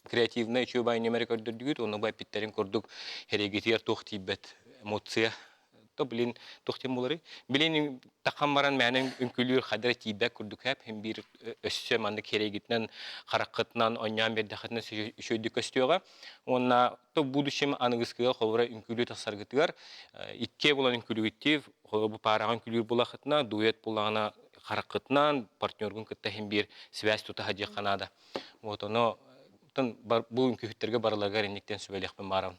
креативнай үчүгэй нүмэри көрдөрдүгүт уонна бу эппиттэрин курдук эрэгитигэр туох тиийбэт эмоция то блин туох диэн буоларый билин тахан баран мээнэ үҥкүүлүүр хадара тиийбэт курдук хэп хим биир өссө маннык хэрэгитинэн хараххытынан онньоон биэрдэххитинэ үчүгэйдик көстүөҕэ уонна то будущем аныгыскыга холобура үҥкүүлүү тахсаргытыгар иккиэ булан үҥкүүлүгүттиир холобура бу паараҕа үҥкүүлүүр булахытына дуэт буллаҕына хараххытынан партнергун кытта хим биир связь тутаһа диэххэ наада Вот ону бу үҥкүүһүттэргэ барыларыгар инниктэн сүбэлиэхпин баарабын.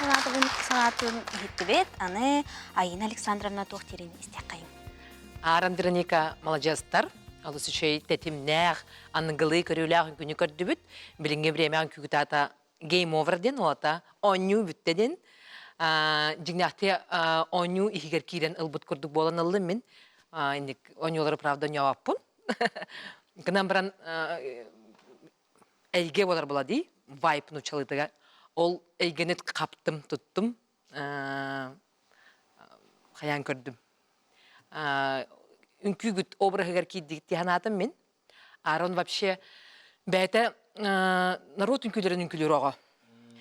сүбэ санаатын иһиттибит. Аны Айина Александровна туох диирин истиэххэйиҥ. Аар Андроника маладьыастар, олус үчүгэй тэтимнээх, аныгылыы көрүүлээх үҥкүүнү көрдүбүт. Билиҥҥи бириэмэҕэ үҥкүүгүт аата Game Over диэн уота оонньуу бүттэ диэн дьиҥнээхтии оонньуу иһигэр киирэн ылбыт курдук буолан ыллым мин. Инник оонньуулары правда оонньообоппун. Гынан баран эйгэ буолар була дии, вайп нууччалыытыгар. Ол эйгэни хаптым, туттум, хайаан көрдүм. Үҥкүүгүт обраһыгар киирдигит дии санаатым мин. Аарон вообще бэйэтэ народ үҥкүүлэрин үҥкүүлүүр оҕо.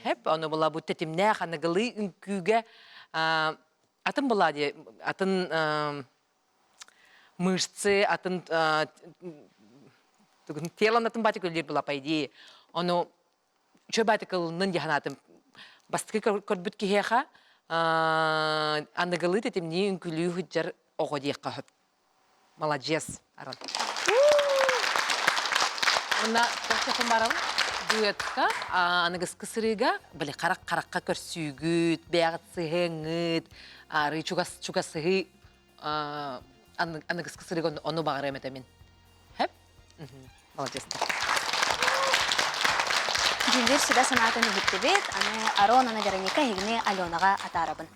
Хэп, ону була бу тэтимнээх аныгылыы үҥкүүгэ атын була дии, атын мышцы, атын тело атын баатик үллүүр була по идее. Ону үчүгэй баатик ылыннын дии санаатым. Бастакы көрбүт киһиэхэ аныгылыы тэтимнии үҥкүүлүү сылдьар оҕо диэххэ сөп. Маладьыас, Аран. Уонна көрсөхүм барабын дуэтка аныгыскы сырыыга били харах харахха көрсүүгүт, бэйэҕит сыһыаҥҥыт, арыы чугас чугасыһыы аныгыскы сырыыга ону баҕарыам этэ мин. Хэп? Маладьыастар. Дьүүллүүр сүбэ санаатын иһиттибит. Аны Арон аны Вероника эһигини Аленаҕа атаарабын.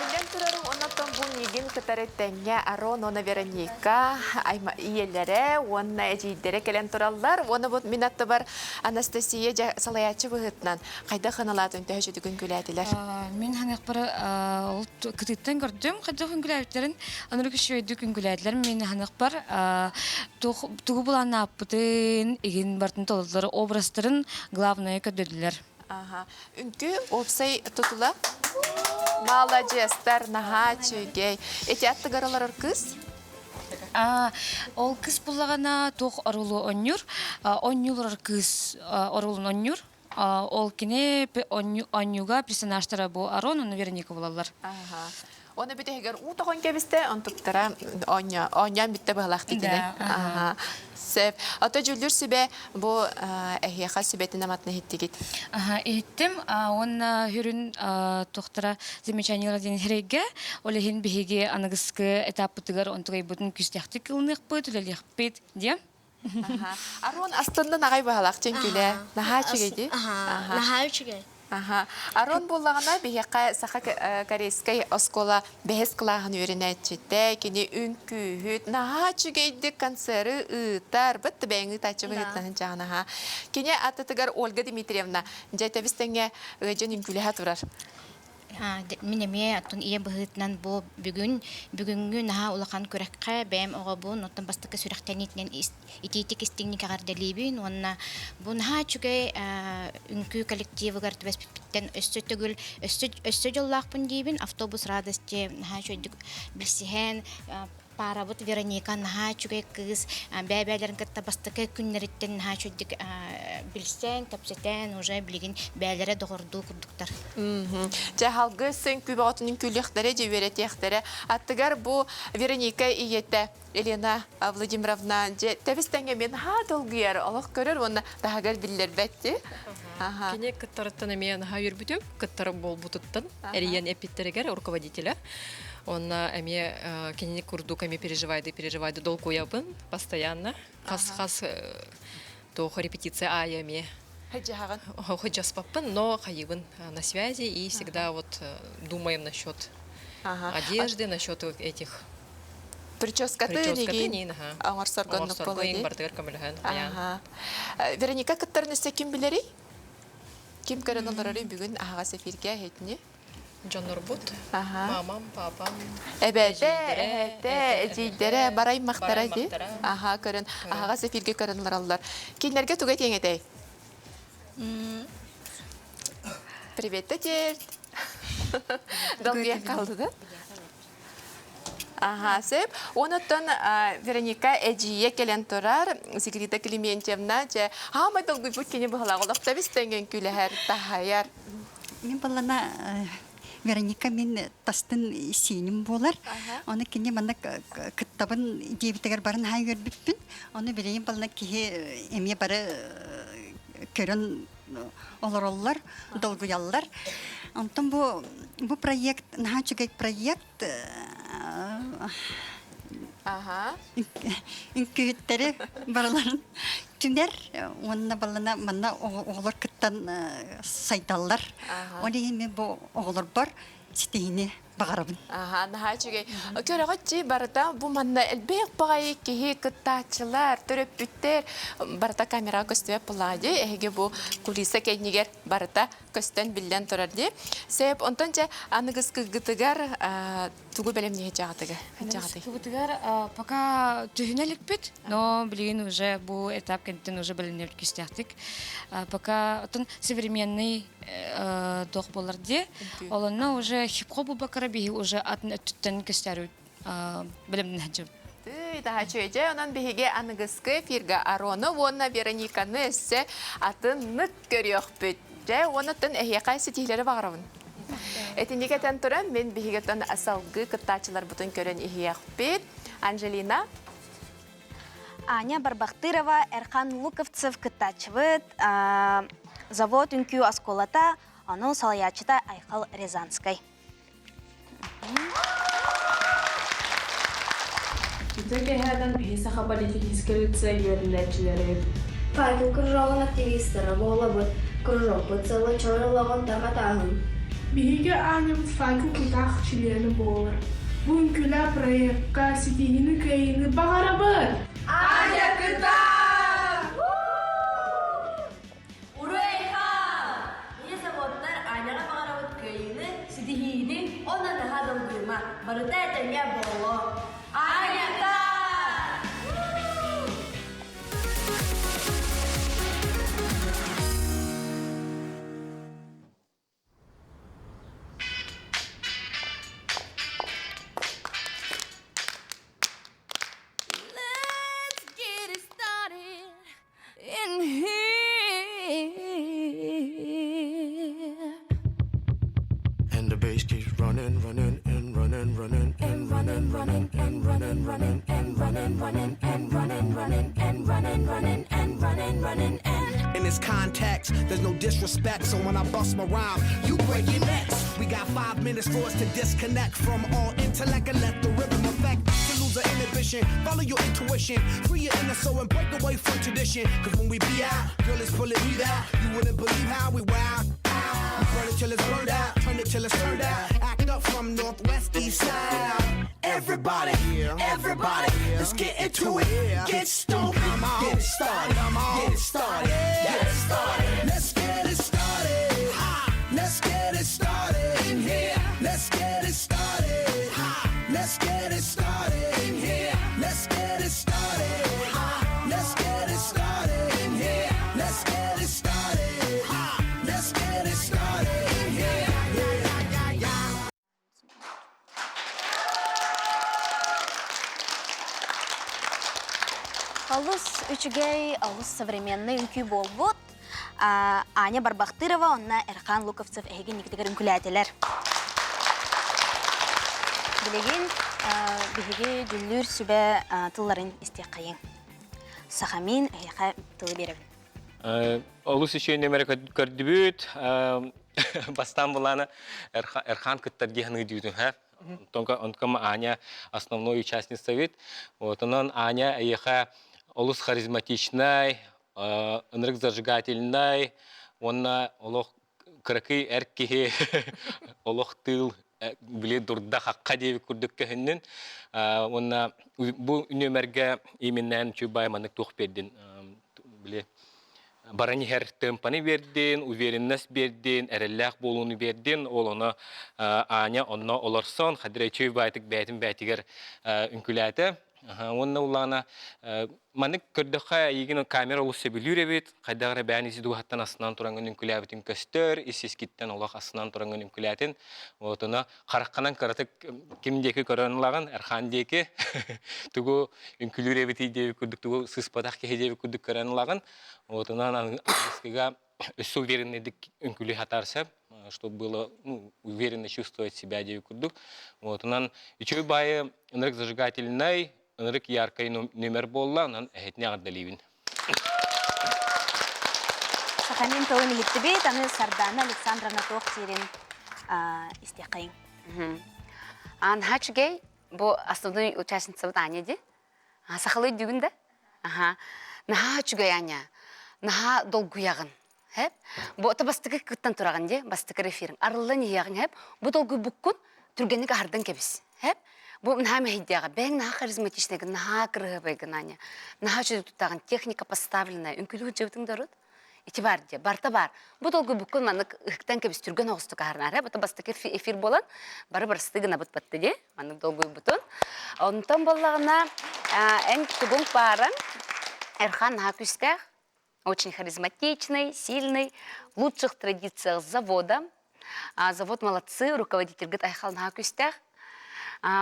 Биллэн турар, оннотон бу миигин кытары тэҥҥэ Арон уонна Вероника ийэлэрэ уонна эдьиийдэрэ кэлэн тураллар. Уонна бу мин аттыбар Анастасия дьэ салайааччы быһыытынан хайдах ыналаатын төһө үчүгүн күлээтилэр? Мин ханыахпар ол кытыыттан көрдүм хайдах үҥкүлээбиттэрин анырык үчүгэйдик үҥкүлээтилэр мин ханыахпар тугу былааннааппытын игин бартын толордулар образтарын главное көрдөрдүлэр. Аха. Үҥкүү уопсай тутула Маладьыастар, наһаа үчүгэй. Ити аттыгар олорор кыыс? Ол кыыс буллаҕына туох оруолу онньуур? Онньуу олорор кыыс оруолун онньуур. Ол кини оонньууга персонажтара бу Арон уонна Вероника буолаллар. Оны бүтэһигэр уу тоҕон кэбистэ, онтуктара оонньоон бүттэ быһалаах титинэ. Сөп. Ото дьүүллүүр сүбэ бу эһиэхэ сүбэтин аматын иһиттигит. Иһиттим. Уонна хүрүн туохтара замечаниелар диэн иһэрейгэ. Ол иһин биһиги аныгыскы этаппытыгар онтугайбытын күүстээхтик ылыныахпыт, үлэлиэхпит диэн. Арон астыннын аҕай баһалаах чэҥкүлэ. Наһаа үчүгэй дии. Наһаа үчүгэй. Арон буоллаҕына биһиэхэ саха корейскай оскуола бэһис кылааһын үөрэнээччитэ, кини үҥкүүһүт, наһаа үчүгэйдик концеры ыытар, бытты бэйэҥ ыытааччы быһыытынан дьаҕын аха. Кини атытыгар Ольга Дмитриевна дьэ тэбис тэҥҥэ ыадьын үҥкүүлэһэ турар. Мин эмиэ оттон ийэ быһыытынан бу бүгүн бүгүҥҥү наһаа улахан күрэххэ бэйэм оҕобун оттон бастакы сүрэхтэниитинэн итиитик истиҥник эҕэрдэлиибин уонна бу наһаа үчүгэй үҥкүү коллективыгар түбэспиппиттэн өссө төгүл өссө өссө дьоллоохпун диибин автобус радости наһаа үчүгэйдик билсиһэн Паарабыт Вероника наһаа үчүгэй кыыс, бэйэ-бэйэлэрин кытта бастакы күннэриттэн наһаа үчүгэйдик билсэн, кэпсэтэн, уже билигин бэйэлэрэ доҕордуу курдуктар. Дьэ, халгы сын күбөҕөтүнүн күлүөхтэрэ, дьэ үөрэтиэхтэрэ. Аттыгар бу Вероника ийэтэ Елена Владимировна дьэ тэбис тэҥҥэ мен наһаа долгуйар, олох көрөр уонна таһыгар биллэрбэт дии. Кини кыттарыттан эмиэ наһаа үөрбүтүм, кыттар буолбутуттан эрийэн эппиттэригэр руководителя. Онно эмиэ кинини курдук эмиэ переживайды, переживайды долгуйабын постоянно. Хас-хас туох репетиция аайы эмиэ Хыдьаспаппын, но хайыбын на связи и всегда вот думаем насчет одежды, насчет этих прическатын игин оҥорсоргоннук болоди. Бардыгар көмөлөһөн хайаан. Вероника кыттарын өссө ким билэрий? Ким көрөн олорорүй бүгүн аһаҕас эфиргэ эһитини? Дьоннорбут, мамам, папам, Эбэтэ, эһэтэ, эдьиийдэрэ, бараймахтара дии. Аха, көрөн, аһаҕас эфиргэ көрөн олороллор. Кинилэргэ тугу этиэҥ этэй? Привет, теперь. Долгуйан хаалды да? Аха, сөп. Онуттан Вероника эдьиийэ кэлэн турар, Зигрида Климентьевна, дьэ, хаамай долгуйбут кини быһалаах олохто бистэнген күлэһэр, таһайар. Мин баллана Вероника мин тастын сииним буолар. Оны кини манна кыттабын диэбитигэр барын хаай көрбүппүн. Оны билигин баллана киһи эмиэ бары көрөн олороллор, долгуйаллар. Онтон бу бу проект наһаа үчүгэй проект Аха. Үҥкүүһүттэри барыларын түмэр уонна балана манна оҕолор кыттан сайдаллар. Ол иһин мин бу оҕолорбор ситиһини баҕарабын. Аха, наһаа үчүгэй. Көрөҕүт дии барыта бу манна элбэх баҕайы киһи кыттааччылар, төрөппүттэр барыта камераҕа көстүбэт буоллаҕа дии. Эһиги бу кулиса кэннигэр барыта көстөн биллэн турар дии. Сөп, онтон дьэ аныгыскыгытыгар тугу бэлэмниэһи дьаҕатыгы? Аныгыскыбытыгар пока түһүнэ иликпит, но билигин уже бу этап кэнниттэн уже бэлэмниэбит күүстээхтик. Пока отон современный туох буолар дии. Олонно уже хип-хоп бакара биһи уже атын өттүттэн көстөрү бэлэмнэһэ Тый, таһаччы дьэ, онон биһиги аныгыскы эфирга Ароны уонна Верониканы өссө атыннык көрүөхпүт. Дьэ, уонна эһиэхэ ситиһиилэри баҕарабын. Этинник этэн туран, мин биһигиттэн салгыы кыттааччыларбытын көрөн иһиэхпит. Анжелина. Аня Барбахтырова, Эрхан Луковцев кыттааччыбыт, завод үҥкүү оскуолата, ону салайааччыта Айхал Рязанскай. Үтө кэһээнэн биһи Саха политехническэй лицей үөрэнээччилэри Факел кружогун активистара буолабыт, кружокпут сылы чой олоҕун тарҕатааһын. Биһиги Аанньабыт факел тутаах чилиэнэ буолар. Бу үҥкүүлээх проекка ситиһиини кыайыыны баҕарабыт! Аня кытаат! Уруй-ха! Ийэ заводтар Аняҕа баҕарабыт кыайыыны, ситиһиини уонна наһаа долгуйума, барыта этэҥҥэ буолуо. Аня-та! Let's get it started in here. And the bass keeps running, running, and running, running, and running, running, and running, running, and running, running, and running, running, and running, running, and running, running, and. In this context, there's no disrespect, so when I bust my rhyme, you break your necks. We got five minutes for us to disconnect from all intellect and let the rhythm affect. To lose our inhibition, follow your intuition, free your inner soul and break away from tradition. Cause when we be out, girl, it's pulling me out. You wouldn't believe how we wow. We burn it till it's burned out, turn it till it's turned out. Act up from northwest east side. Everybody, everybody, let's get into it. Get stoked, get it started, get it started, get it started. Let's get it started. Let's get it started in here. Let's get it started. Let's get it started in here. Let's get it started. Let's get it started in here. Let's get it started. Let's get it started in here. Yeah, yeah, yeah. Олус үчүгэй, олус современный үҥкүү буолбут. Аня Барбахтырова онна Эрхан Луковцев эһиги никитигэр үҥкүлээтилэр. Билигин биһиги дьүллүүр сүбэ тылларын истиэххэйиҥ. Сахамин эһиэхэ тылы биэрэбин. Олус үчүгэй нөмөрө көрдүбүт. Бастаан булаана Эрхан кыттар дии саныы дүүтүм, һэ? Онтон Аня основной участница вид. Вот онон Аня эйиэхэ олус харизматичнай, ынырык зажигательнай, уонна олох кыракый эр киһи олох тыыл били дурда хахха диэбит курдук көһүннүн. Уонна бу нүөмэргэ именнээн үчүгэй маннык туох биэрдин били баран иһэр темпаны биэрдин, уверенность биэрдин, эрэллээх буолууну биэрдин, ол ону Аня онно олорсон, хадыр үчүгэй баайтык бэйэтин бэйэтигэр үҥкүлээтэ. Уонна улаана маннык көрдөххө эйигин камера олус сөбүлүүр эбит, хайдах эрэ бэйэн ис дууһаттан астынан тураҥҥын үҥкүлээбитин көстөр, ис искиттэн олох астынан тураҥҥын үҥкүлээтин. Вот ону хараххынан кыратык ким диэки көрөн ылаҕын, Эрхан диэки тугу үҥкүлүүр эбитий диэбит курдук, тугу сыыспатах киһи диэбит курдук көрөн ылаҕын. Вот онон аныгыскыга өссө уверенныйдык үҥкүлүү сатаар сөп, чтобы было ну, уверенно чувствовать себя диэбит курдук. Вот онон үчүгэй баайы ынырык зажигательнай, ынырык яркай нүмер буолла, онон эһэтини эҕэрдэлиибин. Сахамин тылын иһиттибит, аны Сардана Александровна туох диирин истиэххэйиҥ. Аан үчүгэй, бу основной участницабыт Аня ди. Сахалыы өйдүүгүн да? Аха. Наһаа үчүгэй Аня. Наһаа долгуйаҕын. Хэп. Бу ата бастакы кыттан тураҕын ди, бастакы эфириҥ. Арыллан иһиэҕиҥ хэп. Бу долгуйбуккун түргэнник аһардан кэбис. Хэп. Бу наһаа мэһэйдээҕэ. Бэйэҥ наһаа харизматичныйгын, наһаа кырыһабайгын Аня. Наһаа үчүгэй туттаҕын, техника поставленная. Үҥкүүлүү сылдьыбытыҥ да урут? Ити баар дии, барыта баар. Бу долгуйбуккун маннык ыһыктан кэбис түргэн оҕустук аһарнаара. Бу бастакы эфир буолан, бары барыстыы гынабыт батты дии. Маннык долгуйбутун. Онтон буоллаҕына, эн тугуҥ бааран, Эрхан наһаа күүстээх, очень харизматичный, сильный, в лучших традициях завода. Завод молодцы, руководительгит Айхал наһаа күүстээх.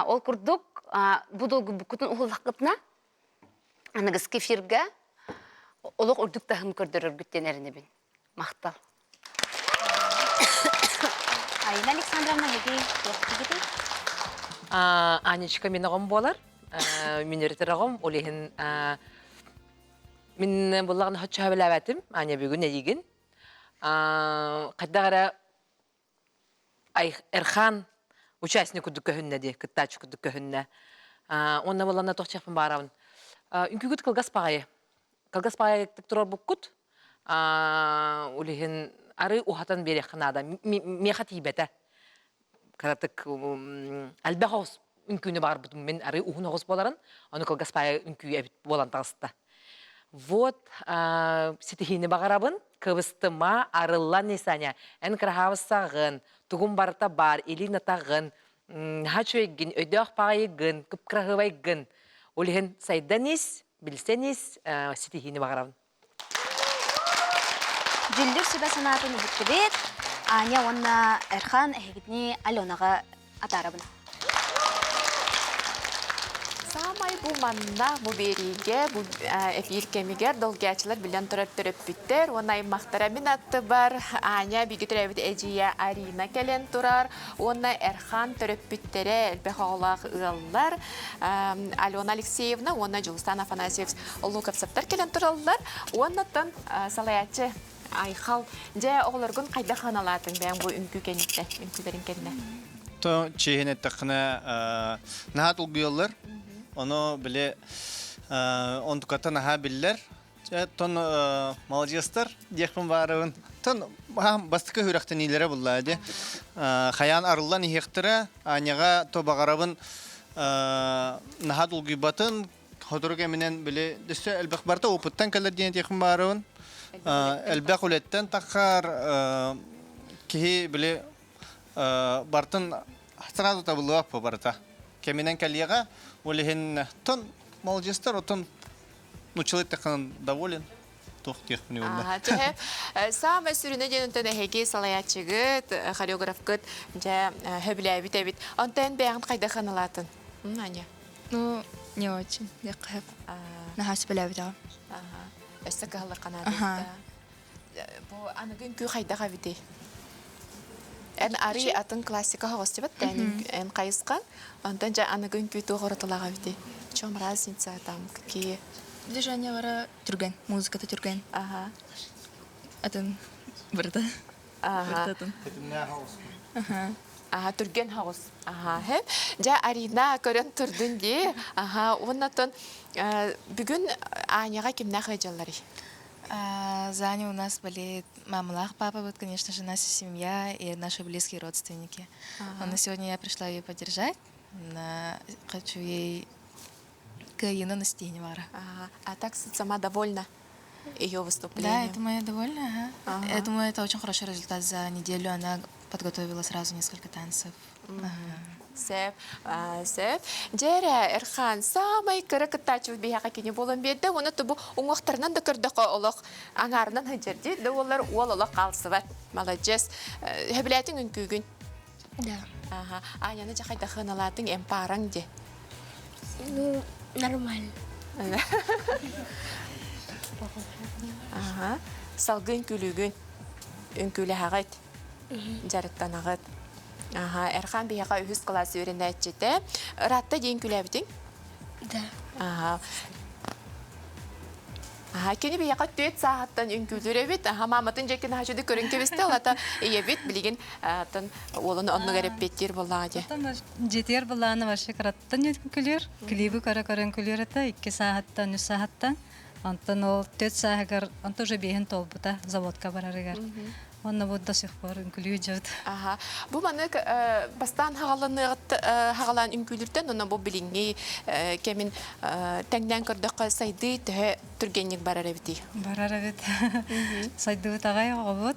Ол курдук, бу долгуйбуккутун уһуллаххытына, аныгыскы эфиргэ олох үрдүк таһым көрдөрөргүт диэн эрэнэбин. Махтал. Айна Александровна, эһиги туох диигитий? Анечка мин оҕом буолар. Мин өрүтэр оҕом. Ол иһин мин буллаҕына хоччоһо билээбэтим. Аня бүгүн эйигин. Хайдах эрэ Эрхан участник курдук көһүннэ дии, кыттааччы курдук көһүннэ. Уонна буолланна туох чахпын баарабын. Үҥкүүгүт кылгас баҕайы. Кылгас баҕайытык турарбуккут. Ол иһин арыы уһатан биэриэххэ наада. Миэхэ тиийбэтэ. Кыратык элбэх оҕус үҥкүүнү баҕарбытым мин арыы уһун оҕус буоларын, ону кылгас баайы үҥкүү эбит буолан таҕыста. Вот ситиһиини баҕарабын, кыбыстыма, арыллан Нисаня, эн кыраһаабыссаҕын, тугум барыта баар, илиин атаҕын, наһаа үчүгэйгин, өйдөөх баҕайыгын, кып-кыраһыабайгын. Ол иһин сайдан ис, билсэн ис, ситиһиини баҕарабын. Дьүллүр сүбэ санаатын иһиттибит. Аня уонна Эрхан эһигитини Аленаҕа атаарабын. Саамай бу манна, бу биэриигэ, бу эфир кэмигэр долгуйааччылар билэн турар төрөппүттэр уонна аймахтара мин аттыбар Аня бииргэ төрөөбүт эдьиийэ Арина кэлэн турар уонна Эрхан төрөппүттэрэ элбэх оҕолоох ыаллар Алена Алексеевна уонна Дьулустан Афанасьев Луковцевтар кэлэн тураллар уоннаттан салайааччы Айхал дьэ оҕолоргун хайдах ханалаатыҥ бэйэҥ бу үҥкүү кэнниттэн үҥкүүлэрин кэннэ То чиэһин эттэххинэ наһаа тулгуйаллар. Ону били онтуката наһаа биллэр. Тон маладьыастар диэхпин баарыбын. Тон бастакы үрэхтэниилэрэ буллаа ди. Хайаан арыллан иһиэхтэрэ, Аняҕа то баҕарабын наһаа долгуйбатын, сотору кэминэн били өссө элбэх барыта опыттан кэлэр диэн этиэхпин баарыбын. Элбэх үлэттэн таххар киһи били бартын сразу табыллыбат бу барыта. Кэминэн кэлиэҕэ, ол иһин тон маладьыастар, отон нуччалыы эттэххинэ доволен туох диэхпиний уонна. Чэһэ, саамай сүрүнэ диэн онтон эһиги салайааччыгыт, хореографкыт дьэ хөбүлээбит эбит. Онтон бэйэҕин хайдах аналаатын? Аня. Ну, не очень. Диэххэ Наһаа сөбүлээбитэҕим. Өссө кыһаллар канаадыйда. Бу аныгы үҥкүү хайдах эбитий? Эн арый атын классика хоҕостубат да эн хайысхан. Онтон дьэ аныгы үҥкүү туох уратылаах эбитий? В чем разница там, какие? Движениелара түргэн, музыката түргэн. Ага. Атын барыта. Ага. Аха, түргэн хаҕыс. Аха, хэп. Дьэ, Арина көрөн турдун дии. Аха, уоннатон бүгүн Аняҕа кимнээх ыалдьалларый? Заня у нас болеет. Мамалах папа, вот, конечно же, наша семья и наши близкие родственники. Ага. Но сегодня я пришла ее поддержать. Хочу ей кыайыны настиини бара. Ага. А так сама довольна ее выступлением? Да, я думаю, я довольна. Ага. Ага. Я думаю, это очень хороший результат. За неделю она подготовила сразу несколько танцев. Сөп, сөп. Дьэрэ, Эрхан, саамай кыра кыттааччыбыт биһиэхэ кини буолан биэрдэ. Уонна бу уҥуохтарынан да көрдөххө олох аҥаарынан сылдьар дии. Да уоллар уол олох хаалсыбат. Маладьыас. Сөбүлээтиҥ үҥкүүгүн? Да. Аха. Аняны дьэ хайдах ыналаатыҥ эмпаараҥ дии? Ну, нормально. Аха. Салгыы үҥкүүлүүгүн? Үҥкүүлэһэҕит? Дьарыктанаҕыт. Аха, Эрхан биһиэхэ үһүс кылаас үөрэнээччитэ. Ыраатта диэн күлээбитиҥ? Да. Аха. Аха, кини биһиэхэ түөт сааһыттан үҥкүүлүүр эбит. Аха, мааматын дьэкин аһачыды көрөн кэбистэ, олата ийэбит билигин тон уолун оннугар эппиэттиир буоллаҕа дии. Дьиэтигэр былааны вообще кыраттан үҥкүүлүүр. Клибы көрө көрөн үҥкүүлүүр этэ, икки сааһыттан, үс сааһыттан. Онтон ол түөт сааһыгар, онто уже биэһин толбута заводка барарыгар. Онно бу до сих пор үҥкүлүү дьыт. Аха. Бу маннык бастаан хаҕаланыаҕыт хаҕалаан үҥкүүлүртэн онно бу билиҥҥи кэмин тэҥнээн көрдөххө сайдыы төһө түргэнник барар эбитий? Барар эбит. Сайдыбыт аҕай оҕобут.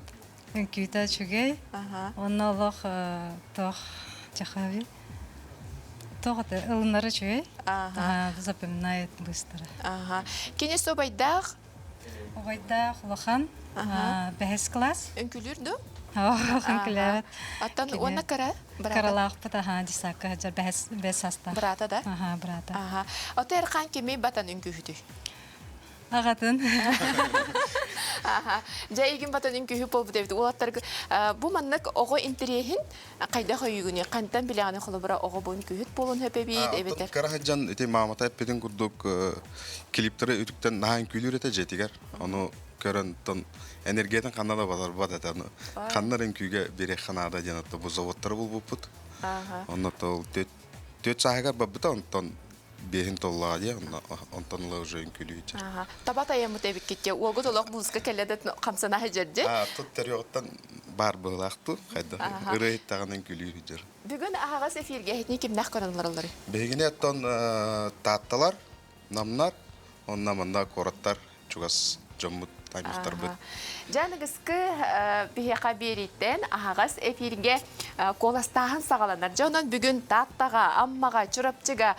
Үҥкүүтэ үчүгэй. Онно олох туох чахаби туох это ылынара үчүгэй. Запоминает быстро. Аха. Кини собайдаах Убайдаах улахан бэһис класс. Үҥкүлүүр ду? Үҥкүлээбит. Оттон уонна кыра? Кыралаахпыт аха десакка сылдьар бэһис бэс састаах. Быраата да? Аха, быраата. Аха. Ото Эрхан кими батан үҥкүүһүтүй? Аҕатын. Аха. Дьэ, игин батан үҥкүүһү буолбут эбит. Уолаттарга бу маннык оҕо интэриэһин хайдах өйүүгүнүй? Хантан билэҕиний холобура оҕо бу үҥкүүһүт буолуон сөп эбит эбэтэр? Кыра сылдьан ити маамата эппитин курдук клиптары үтүктэн наһаа үҥкүүлүүр этэ дьиэтигэр. Ону көрөн тон энергиятын ханна да батарбат этэ. Ону ханна эрэ үҥкүүгэ биэриэххэ наада диэн отто бу заводтары булбуппут. Онно ол түөрт сааһыгар барбыта, онтон биэһин толлоҕо дии, онтон ыла уже үҥкүүлүү сылдьар. Таба тайаммыт эбиккит дии. Уогут олох музыка кэллэ да хамсана сылдьар дии. Тут төрүөҕүттэн баар быһыылаах дуу, хайдах ырыа иһиттэҕинэ үҥкүүлүү сылдьар. Бүгүн аһаҕас эфиргэ эһитини кимнээх көрөн олороллорүй? Биһигини оттон Таатталар, Намнар, онно манна куораттар чугас дьоммут, аймахтарбыт. Дьаныгыскы биһиэхэ биэрииттэн аһаҕас эфиргэ куоластааһын саҕаланар. Дьэ онон бүгүн Тааттаҕа, Аммаҕа, Чурапчыга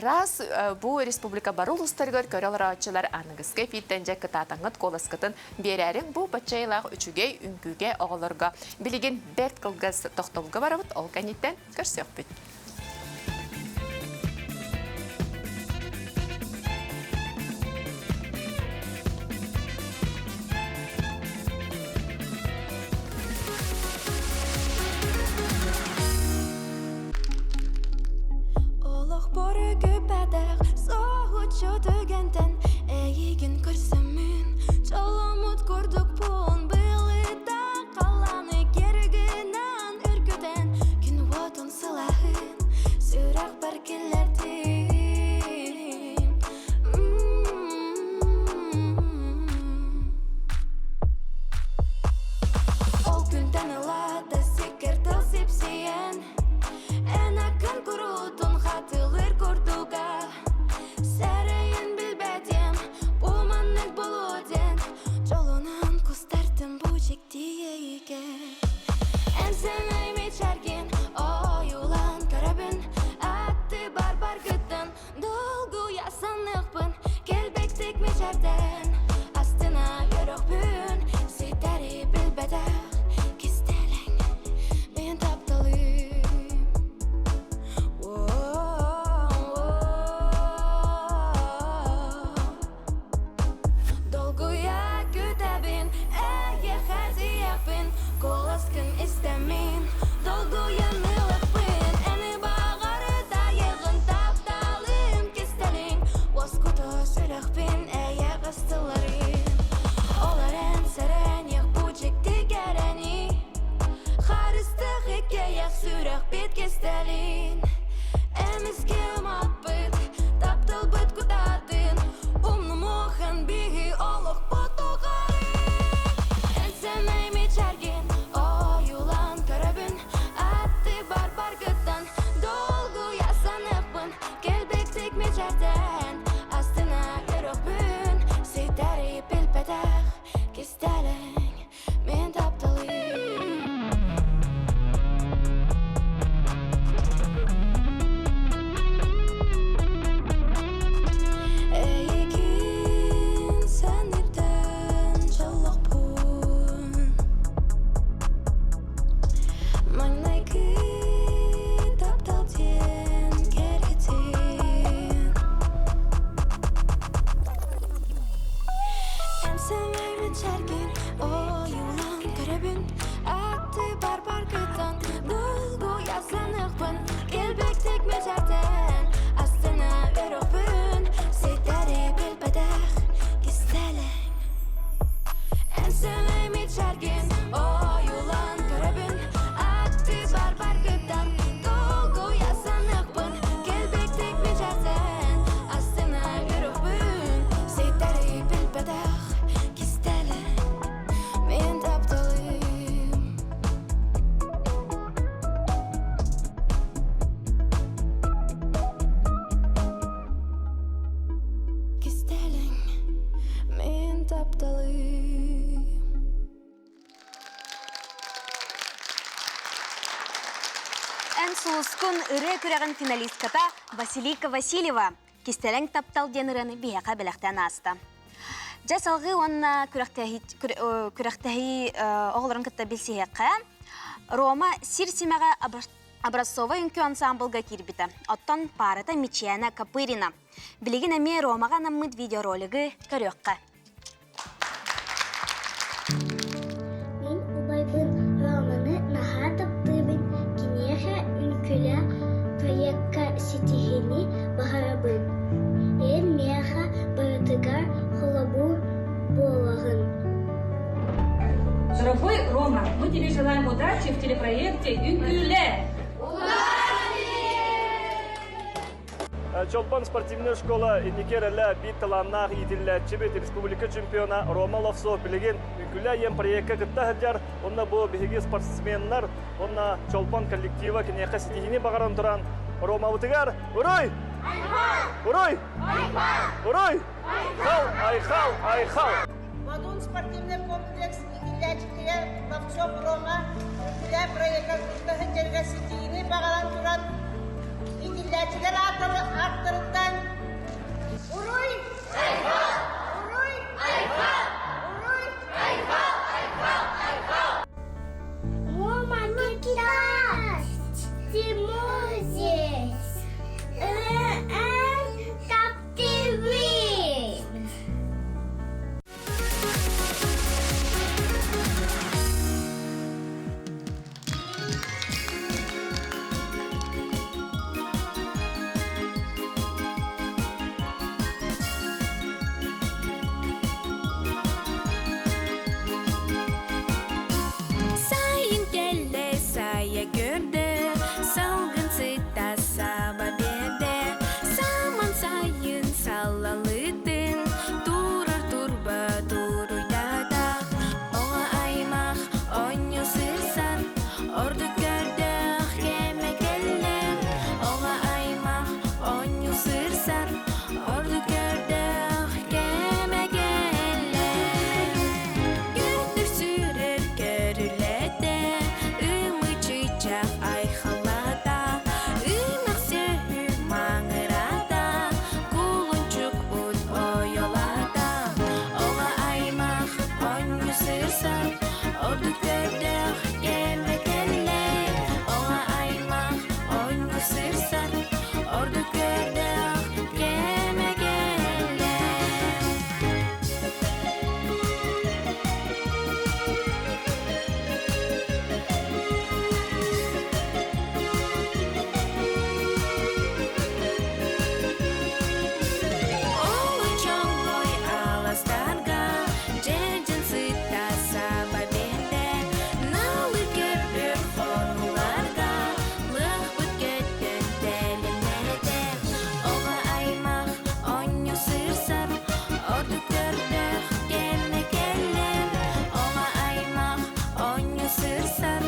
раз бу республика бары улуустарыгар көрө олорооччулар аныгыскы эфиртэн дьэ кытаатаҥҥыт куоласкытын биэрээриҥ. Бу баччайылаах үчүгэй үҥкүүгэ оҕолорго билигин бэрт кылгас тохтобулга барабыт. Ол кэнниттэн көрсүөхпүт. Олохпор үкүппэтэх соһуччу түгэнтэн эйигин көрсөммүн дьолломмут курдукпун былыта халлааны кэргэнэн үргүтэн күн уотун сылааһын сүрэхпэр киллэрдим Ол күнтэн ыла да сиккэр тыл сипсийэн эн аккын куруутун хатылыыр курдуга сэрэйин билбэтим бу маннык буолуо диэн дьолунан кустартым бу дьиктиэйгэ Эн сэмэй мичээргин ойуулаан көрөбүн Атты бар-баргыттан долгуйа саныахпын Кэлбэктик мичээрдэн астына үөрүөхпүн Ситэри билбэтэх кистэлэҥ мин тапталым Долгуйа күүтэбин, эйиэхэ тиийэхпин, куоласкын истэммин, долгуйан ылыахпын. Эн баҕарытайыгын тапталым кистэлиҥ, уоскуту сүрэхпин эйэҕэс тылларым. Ол эрэн сэрэниэх бу дьикти кэрэни, харыстыах иккиэйэх сүрэхпит кистэлин. Эмискэ умаппыт тапталбыт кутаатын Умнумуохын биһи олохпут тухары Эн сэмэй мичээргин ойуулаан көрөбүн Атты бар-баргыттан долгуйа саныахпын Кэлбиктик мичээрдэн астына көрүөхпүн Ситэри билбэтэх кистэлэҥ мин тапталым. Эн сулускун ырыа күрэҕин финалистката Василика Васильева Кистэлэҥ таптал диэн ырыаны биһиэхэ бэлэхтээн ааста. Дьэ салҕыы уонна күрэхтэһии оҕолорун кытта билсиһиэххэ. Рома сир симэҕэ образцовай үҥкүү ансаамбылга киирбитэ. Оттон паарата Мичиана Копырина. Билигин эмиэ Ромаҕа анаммыт видеоролигы көрүөххэ. Мин убайбын Романы наһаа таптыыбын, киниэхэ үҥкүүлэ проекка ситиһиини баҕарабын. Эн миэхэ барытыгар холобур буолаҕын. Дорогой Рома, мы тебе желаем удачи в телепроекте «Үҥкүүлэ». Чолбон спортивная школа инники эрэлэ биир талааннаах иитиллээччибит республика чемпиона Рома Ловцов билигин Үҥкүүлэ диэн проекка кытта сылдьар. Онно бу биһиги спортсменнар уонна Чолбон коллектива киниэхэ ситиһиини баҕаран туран Ромабытыгар Уруй! Уруй! Уруй! Айхал! Айхал! Айхал! Модун спортивный комплекс иитиллээччитигэр Ловцов Рома Үҥкүүлэ проекка кытта сылдьарыгар ситиһиини баҕаран туран иитиллээччилэр ааттарыттан Уруй! Айхал! Уруй! Айхал! Уруй! Айхал! Айхал! Айхал! Рома Никитас! Тимур здесь! Эн таптыыбын! Сайын кэллэ, сайа көрдө, салгын сыта саба биэрдэ. Саман сайын салалытын, турар турба туруйдата. Оҕо аймах оонньуу сырсан, ордук көрдөөх кэмэ кэллэ. Оҕо аймах оонньуу сырсан, ордук көрдөөх кэмэ кэллэ. Күндүр сүрэр көрүлэтэ, ымычычах айхалата, ынах сүөһү маҥырата, кулунчук ут ойолата. Оҕо аймах оонньуу сырсан, ордук көрдөөх кэмэ кэллэ. Оҕо аймах оонньуу сырсан, ордук көрдөөх кэмэ кэллэ. Оҥой-чоҥой аластарга дьэдьэн сыта саба биэрдэ, Налы көбүр хонууларга лыахпыт көтөн тэлимнээтэ. Оҕо аймах оонньуу сырсар, ордук көрдөөх кэмэ кэллэ. Оҕо аймах оонньуу сырсар,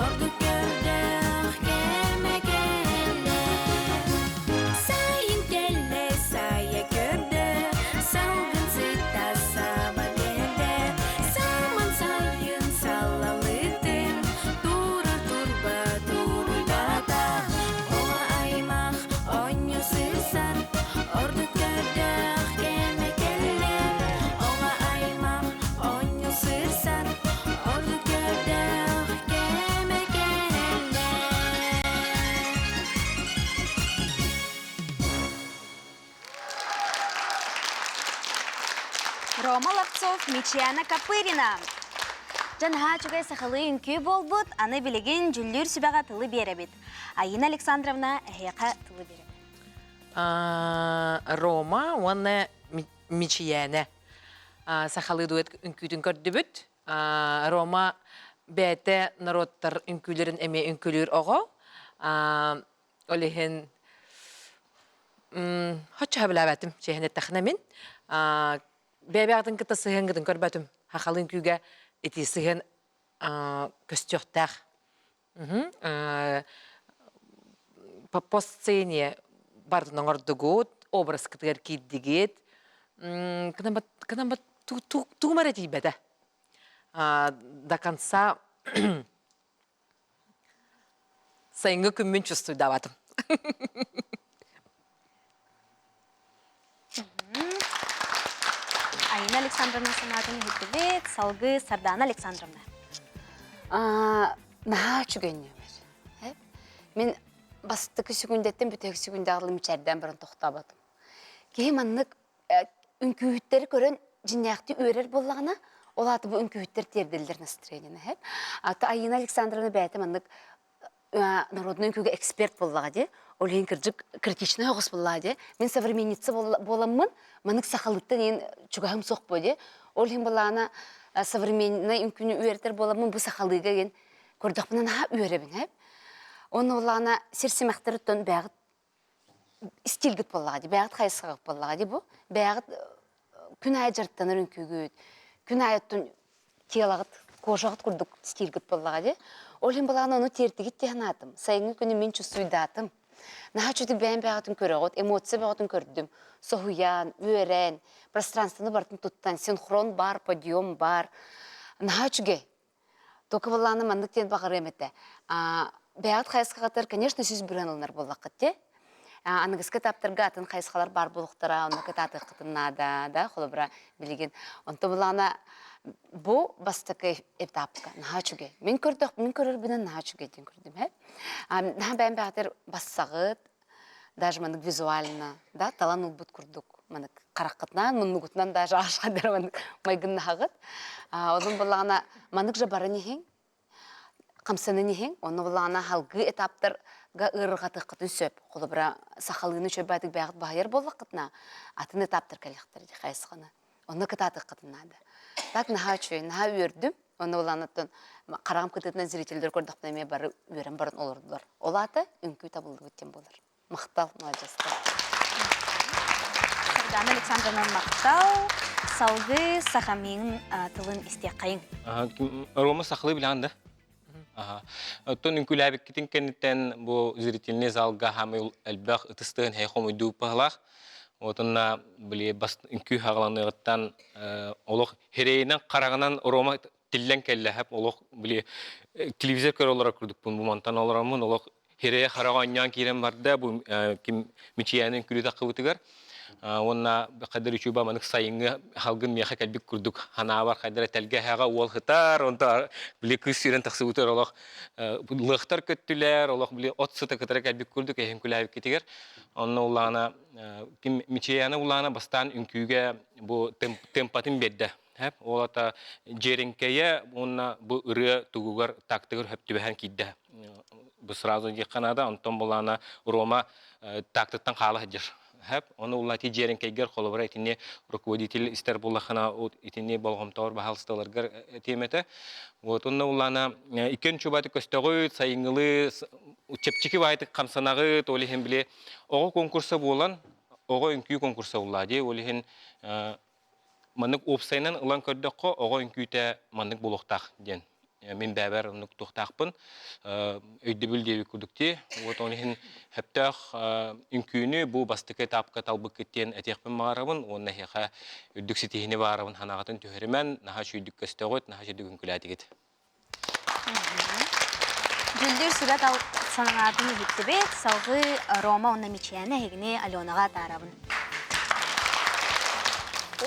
ордук көрдөөх кэмэ кэллэ. Сайын кэллэ, сайа көрдө, салгын сыта саба биэрдэ. Саман сайын салалытын, турар турба туруйдата. Оҕо аймах оонньуу сырсар, ордук көрдөөх кэмэ кэллэ. Оҕо аймах оонньуу сырсар, ордук көрдөөх кэмэ кэллэ. Рома Ловцов, Мичиана Копырина. Дьон наһаа үчүгэй сахалыы үҥкүү буолбут, аны билигин дьүллүүр сүбэҕэ тылы биэрэбит. Айина Александровна эһиэхэ тылы биэрэбит. Рома уонна Мичийээнэ сахалыы дуэт үҥкүүтүн көрдүбүт. Рома бэйэтэ норуоттар үҥкүүлэрин эмиэ үҥкүүлүүр оҕо. Ол иһин Хоччо сөбүлээбэтим, чиэһин эттэххинэ мин. Бэйэбэҕитин кытта сыһыаҥҥытын көрбөтүм. Хахалыын күүгэ ити сыһыан көстүөхтээх. По сцене бардын оҥордугут, образкытыгар киирдигит. Кынан тугум эрэ тиийбэтэ. До конца. Сайыҥҥы күммүн чувствуйдаабатым. Айна Александровна санаатын иһиттибит, салгыы Сардана Александровна. Наһаа үчүгэй нүөмэр. Мин бастакы сүгүндэттэн бүтэһик сүгүндэҕэ мичээрдээн баран тохтооботум. Киһи маннык үҥкүүһүттэри көрөн дьиҥнээхтии үөрэр буоллаҕына, ол аата бу үҥкүүһүттэр тиэрдэллэр настроениены. Ата Айыына Александровна бэйэтэ маннык народнай үҥкүүгэ эксперт буоллаҕа дии. Ол иһин кырдьык критичнэй оҕус буоллаҕа дии. Мин современница буоламмын, маннык сахалыттан иин чугаһым суох буо дии. Ол иһин былаана современнай үҥкүүнү үөрэтэр буоламмын бу сахалыыга иин көрдөхпүнэ наһаа үөрэбин эп. Онно буоллаҕына сир симэхтэриттэн бэйэҕит стилгит буоллаҕа дии, бэйэҕит хайысхаҕыт буоллаҕа дии бу. Бэйэҕит күн аайы дьарыктанар үҥкүүгүт, күн аайы оттон телоҕыт, кожаҕыт курдук стилгит буоллаҕа дии. Ол иһин былаана ону тиэртигит дии санаатым. Сайыҥҥы күнү мин чувствуйдаатым. Наһаа үчүгэй бэйэм бэйэҕитин көрөҕүт, эмоция бөҕөтүн көрдүм. Соһуйан, үөрэн, пространствоны барытын туттан, синхрон бар, подъем бар. Наһаа үчүгэй. Только былааны маннык диэн баҕарыам этэ. Бэйэҕит хайысхаҕытыгар, конечно, сүүс бырыһыан ылынар буоллаххыт дии. Аныгыскы этаптарга атын хайысхалар баар буолуохтара, онно кытаатыаххытын наада, да, холобура, билигин. Онто былаана бу бастакы этапка наһаа үчүгэй. Мин көрдөх, мин көрөрбүнэн наһаа үчүгэй диэн көрдүм, ээ. Наһаа бэйэм бэйэҕитигэр бассаҕыт, даже маннык визуально, да, талан ылбыт курдук маннык хараххытынан, муннугутунан даже аашхадара маннык майгыннаһаҕыт. Онон буллаҕына маннык же баран иһиҥ, хамсанан иһиҥ, онно буллаҕына халгыы этаптарга ыарырҕатыаххытын сөп. Холобура, сахалыыны үчүгэй бэйэҕит баһыйар буоллаххытына, атын этаптар кэлиэхтэрэ дии хайысханы. Онно кытаатыаххытын наада. Так наһаа үчүгэй, наһаа үөрдүм. Онно улаанаттан хараҕым кытыытынан зрителлэр көрдөхпүнэ эмиэ бары үөрэн баран олордулар. Ол аата үҥкүү табыллыбыт диэн буолар. Махтал, маладьыастар. Сардана Александровна махтал. Салгыы Сахамин тылын истиэххэйиҥ. Рома сахалыы билэҕин да? Оттон үҥкүүлээбиккитин кэнниттэн бу зрительный залга хаамай элбэх ытыстыгын һэй хомуйдуу паһылаах. Отонна били бас үҥкүү хаҕаланыаҕыттан олох хирэйинэн хараҕынан Рома тиллэн кэллэһэп олох били телевизор көрө олорор курдукпун бу мантан олороммун олох хирэйэ хараҕа оонньоон киирэн барда бу ким мичийээнин күлүү таххыбытыгар уонна хайдар үчүгэй манык сайыҥҥы халгын миэхэ кэлбит курдук ханаабар хайдар тэлгэһэҕэ уол хытар онто били кыыс сүүрэн тахсыбытыгар олох лыахтар көттүлэр олох били от сыта кытара кэлбит курдук эһин күлээбиккитигэр онно улаана ким мичийээнэ улаана бастаан үҥкүүгэ бу темпатын биэрдэ ол ата дьиэриҥкэйэ уонна бу ырыа тугугар тактыгар хөптүбэһэн киирдэ бу сразу диэххэ наада онтон булаана Рома тактыттан хаала сылдьар хэп ону улаати дьиэриҥкэйгэр холобура итини руководитель истэр буллахына итини болҕомтоҕор баһаалысталаргар тиэмэтэ вот онно улаана иккен чубаты көстөҕүт сайыҥҥылыы чэпчэки баайтык хамсанаҕыт ол иһин били оҕо конкурса буолан оҕо үҥкүү конкурса уллаа дии ол иһин маннык уопсайынан ылан көрдөххө, оҕо үҥкүүтэ маннык буолуохтаах диэн мин бэйэбэр оннук туохтаахпын өйдөбүл диэбит курдук дии. Вот ол иһин сөптөөх үҥкүүнү бу бастакы этапка талбыккыт диэн этиэхпин баҕарабын уонна эһиэхэ үрдүк ситиһиини баҕарабын санааҕытын түһэримэн, наһаа үчүгүйдүк көстөҕүт, наһаа үчүгүйдүк үҥкүүлээтигит. Дьүллүүр сүбэ санаатын иһиттибит. Салгыы Рома уонна Мичийээнэ эһигини Аленаҕа атаарабын.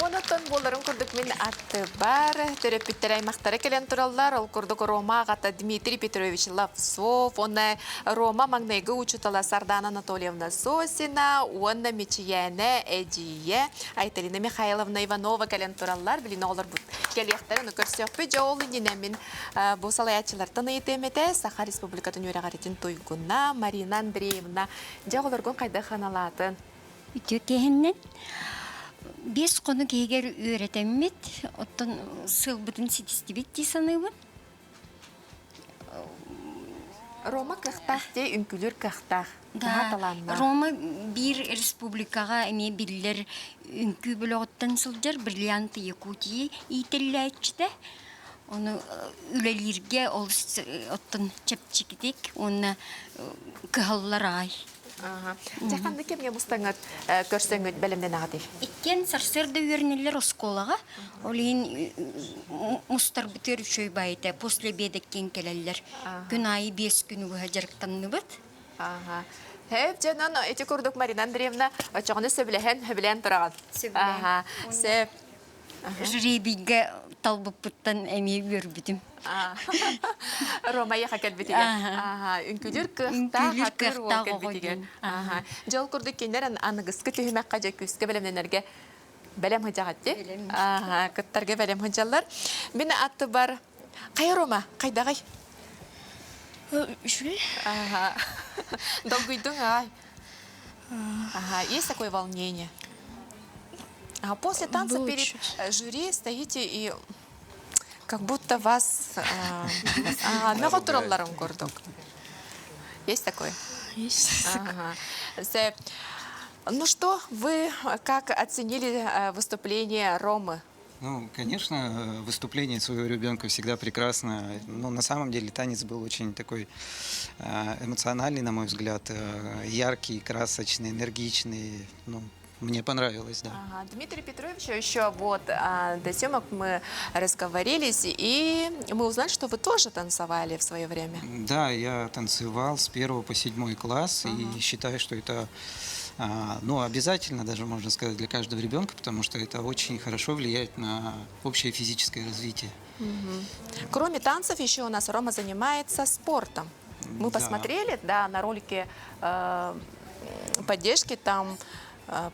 Онотон буоларын курдук мин аттыбар төрөппүттэр аймахтара кэлэн тураллар. Ол курдук Рома аҕата Дмитрий Петрович Ловцов, уонна Рома маҥнайгы учуутала Сардана Анатольевна Сосина уонна Мичийээнэ эдьиийэ Айталина Михайловна Иванова кэлэн тураллар. Билин оҕолорбут кэлиэхтэрин көрсүөхпүт. Дьэ ол иннинэ мин бу салайааччылартан ыйытыам этэ. Саха Республикатын үөрэҕиритин туйгуна Марина Андреевна. Дьэ оҕолоргун хайдах аналаатын? Үтүө киһиннэн биэс хонук иһигэр үөрэтэммит, оттон сылбытын ситистибит дии саныыбын. Рома кыахтаах дии, үҥкүүлүүр кыахтаах. Да, Рома биир республикаҕа эмиэ биллэр үҥкүү бөлөҕүттэн сылдьар Бриллианты Якутии иитиллээччитэ. Ону үлэлииргэ олус оттон чэпчэкитик уонна кыһаллар аҕай. Дьэ ханнык кэмҥэ мустаҥҥыт көрсөҥҥүт бэлэмнэнэҕитий? Иккиэн сарсыарда үөрэнэллэр оскуолаҕа. Ол иһин мустарбытыгар үчүгэй баайыта после обеда иккиэн кэлэллэр. Күн аайы биэс күн быһа дьарыктанныбыт. Ага. Хэп дьонон ити курдук Марина Андреевна очоҕуну сөбүлэһэн сөбүлээн тураҕын. Сөбүлээн. Ага. Сөп. Жребийгэ талбыппыттан эмиэ үөрбүтүм. Рома яха кэлбитигэр. Ага. Үҥкүлүр кыахтаах Үҥкүүлүүр атыр уол кыахтаах оҕо кэлбитигэр. диэн. Ага. Дьол курдук кинилэр аныгыскы түһүмэххэ дьэ күүскэ бэлэмнэнэргэ бэлэм сылдьаҕыт дии. Ага, кыттарга бэлэм сылдьаллар. Мин аттыбар Хайа Рома, хайдаҕый? Үчүгэй. Ага. Долгуйдуҥ аай. Ага, есть такое волнение? А после танца Было перед чуть. жюри стоите и как будто вас ага, мөҕө туралларын курдук. Есть такое? Есть. Ага. Се- Ну что, вы как оценили выступление Ромы? Ну, конечно, выступление своего ребенка всегда прекрасно. Но на самом деле танец был очень такой эмоциональный, на мой взгляд, яркий, красочный, энергичный. Ну, мне понравилось, да. Ага, Дмитрий Петрович, еще вот до съемок мы разговорились, и мы узнали, что вы тоже танцевали в свое время. Да, я танцевал с первого по седьмой класс и считаю, что это ну, обязательно даже, можно сказать, для каждого ребенка, потому что это очень хорошо влияет на общее физическое развитие. Мгм. Кроме танцев, еще у нас Рома занимается спортом. Мы Да. посмотрели, да, на ролике поддержки, там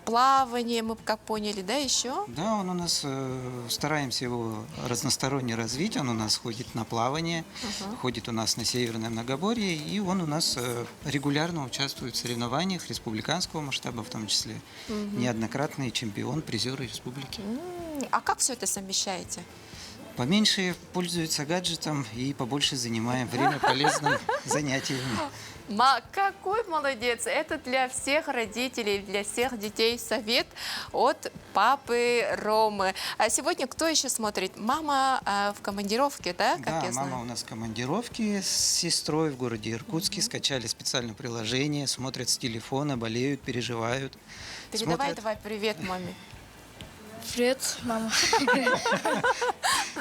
плавание, мы как поняли, да, еще? Да, он у нас, стараемся его разносторонне развить, он у нас ходит на плавание, ходит у нас на Северное Многоборье, и он у нас регулярно участвует в соревнованиях республиканского масштаба, в том числе Мгм. неоднократный чемпион, призер республики. А как все это совмещаете? Поменьше пользуются гаджетом и побольше занимаем время полезным занятиями. Ма, какой молодец! Это для всех родителей, для всех детей совет от папы Ромы. А сегодня кто еще смотрит? Мама в командировке, да, как Да, я знаю? мама у нас в командировке с сестрой в городе Иркутске. Скачали специальное приложение, смотрят с телефона, болеют, переживают. Передавай Смотрят. давай привет маме. Привет, мама.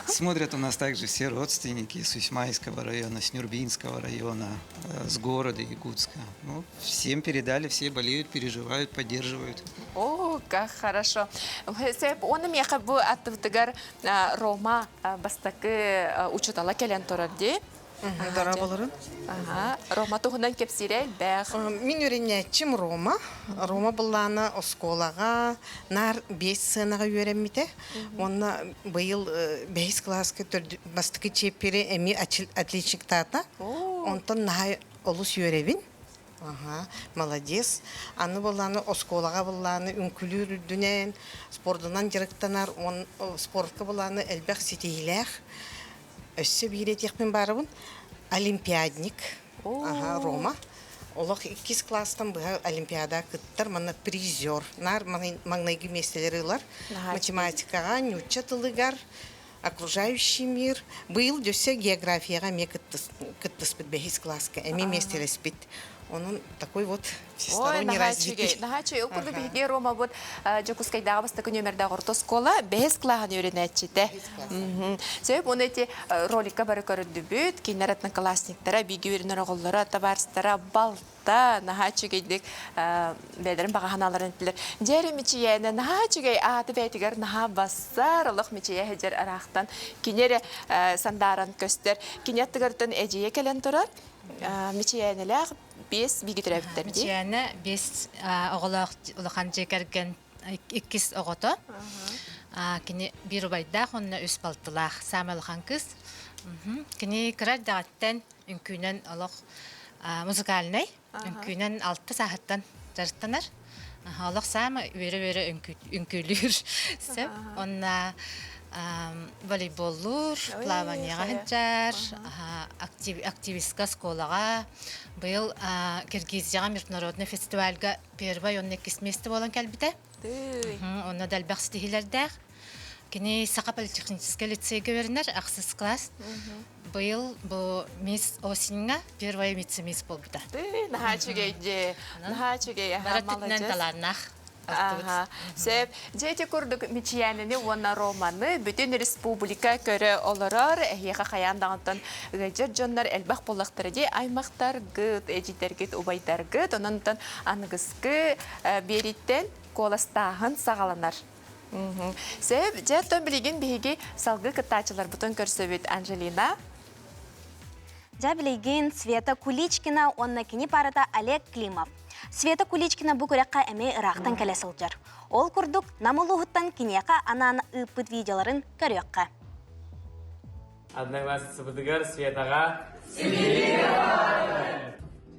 Смотрят у нас также все родственники с Усть-Майского района, с Нюрбинского района, с города Якутска. Ну, всем передали, все болеют, переживают, поддерживают. О, как хорошо. Сөп, оны миэхэ бу аттыбытыгар Рома бастакы учутала кэлэн турар дии. Дорооболорун. Ага, Рома туһунан кэпсиирэ элбэх. Мин үөрэнээччим Рома. Рома былаана оскуолаҕа наар биэс сыанаҕа үөрэммитэ. Уонна быйыл бэһис кылааска бастакы чиэппири эмиэ отличниктаата. Онтон наһаа олус үөрэбин. Аха, молодец. Аны былааны оскуолаҕа былааны үҥкүлүүр үрдүнэн, спордунан дьарыктанар, он спортка былааны элбэх ситиһиилээх. Өссө биир этиэхпин баарыбын, олимпиадник, аха, Рома. Олох иккис класстан быһа олимпиада кыттар, манна призер. Наар маҥнайгы миэстэлэри ылар. Математикаҕа, нуучча тылыгар, окружающий мир. Быйыл өссө географияҕа эмиэ кыттыспыт бэһис класска, эмиэ миэстэлэспит. Онон такой вот Ой, всесторонний наһаа развитый. үчүгэй, наһаа үчүгэй. Ол курдук биһиги Ромабыт Дьокуускайдааҕы бастакы нүөмэрдээх орто оскуола бэһис кылааһын үөрэнээччитэ. Сөп, уонна ити роликка бары көрүллүбүт, кинилэр одноклассниктара, бииргэ үөрэнэр оҕолоро, табаарыстара, балта, наһаа үчүгэйдик бэйэлэрин баҕа санааларын эттилэр. Дьэ эрэ Мичийээнэ наһаа үчүгэй ааты бэйэтигэр наһаа бассар, олох Мичийэ сылдьар ыраахтан кини эрэ сандааран көстөр. Кини аттыгартан эдьиийэ кэлэн турар. Мичийээнэлээх биэс бииргэ төрөөбүттэр дии. Мичийээнэ биэс оҕолоох улахан дьиэ кэргэн иккис оҕото. Кини биир убайдаах уонна үс балтылаах саамай улахан кыыс. Кини кыра эрдэҕиттэн үҥкүүнэн олох музыкальнай, үҥкүүнэн алта сааһыттан дьарыктанар. Олох саамай үөрэ-үөрэ үҥкүүлүүр сөп. Онна волейболлуур, плаванияҕа сылдьар, активистка оскуолаҕа. Быйыл Киргизияҕа международный фестивальга первый уонна иккис место буолан кэлбитэ. Онно да элбэх ситиһиилэрдээх. Кини Саха политехническай лицейгэ үөрэнэр, ахсыс класс. Быйыл бу мисс осеньҥа первая вице-мисс буолбута. Наһаа үчүгэй дии. Наһаа үчүгэй. Бары өттүнэн талааннаах. Сөп. Дьэ ити курдук Мичийээнини уонна Романы бүтүн республика көрө олорор. Эһиэхэ хайаан даҕантан ыалдьар дьоннор элбэх буоллахтара дии. Аймахтаргыт, эдьиийдэргит, убайдаргыт. Онон аныгыскы биэрииттэн куоластааһын саҕаланар. Сөп. Дьэ, оттон билигин биһиги салгыы кыттааччыларбытын көрсөбүт. Анжелина. Дьэ, билигин Света Куличкина уонна кини парата Олег Климов. Света Куличкина бу күрэххэ эмиэ ыраахтан кэлэ сылдьар. Ол курдук, Нам улууһуттан киниэхэ анаан ыыппыт видеоларын көрүөххэ. Одноклассницабытыгар Светаҕа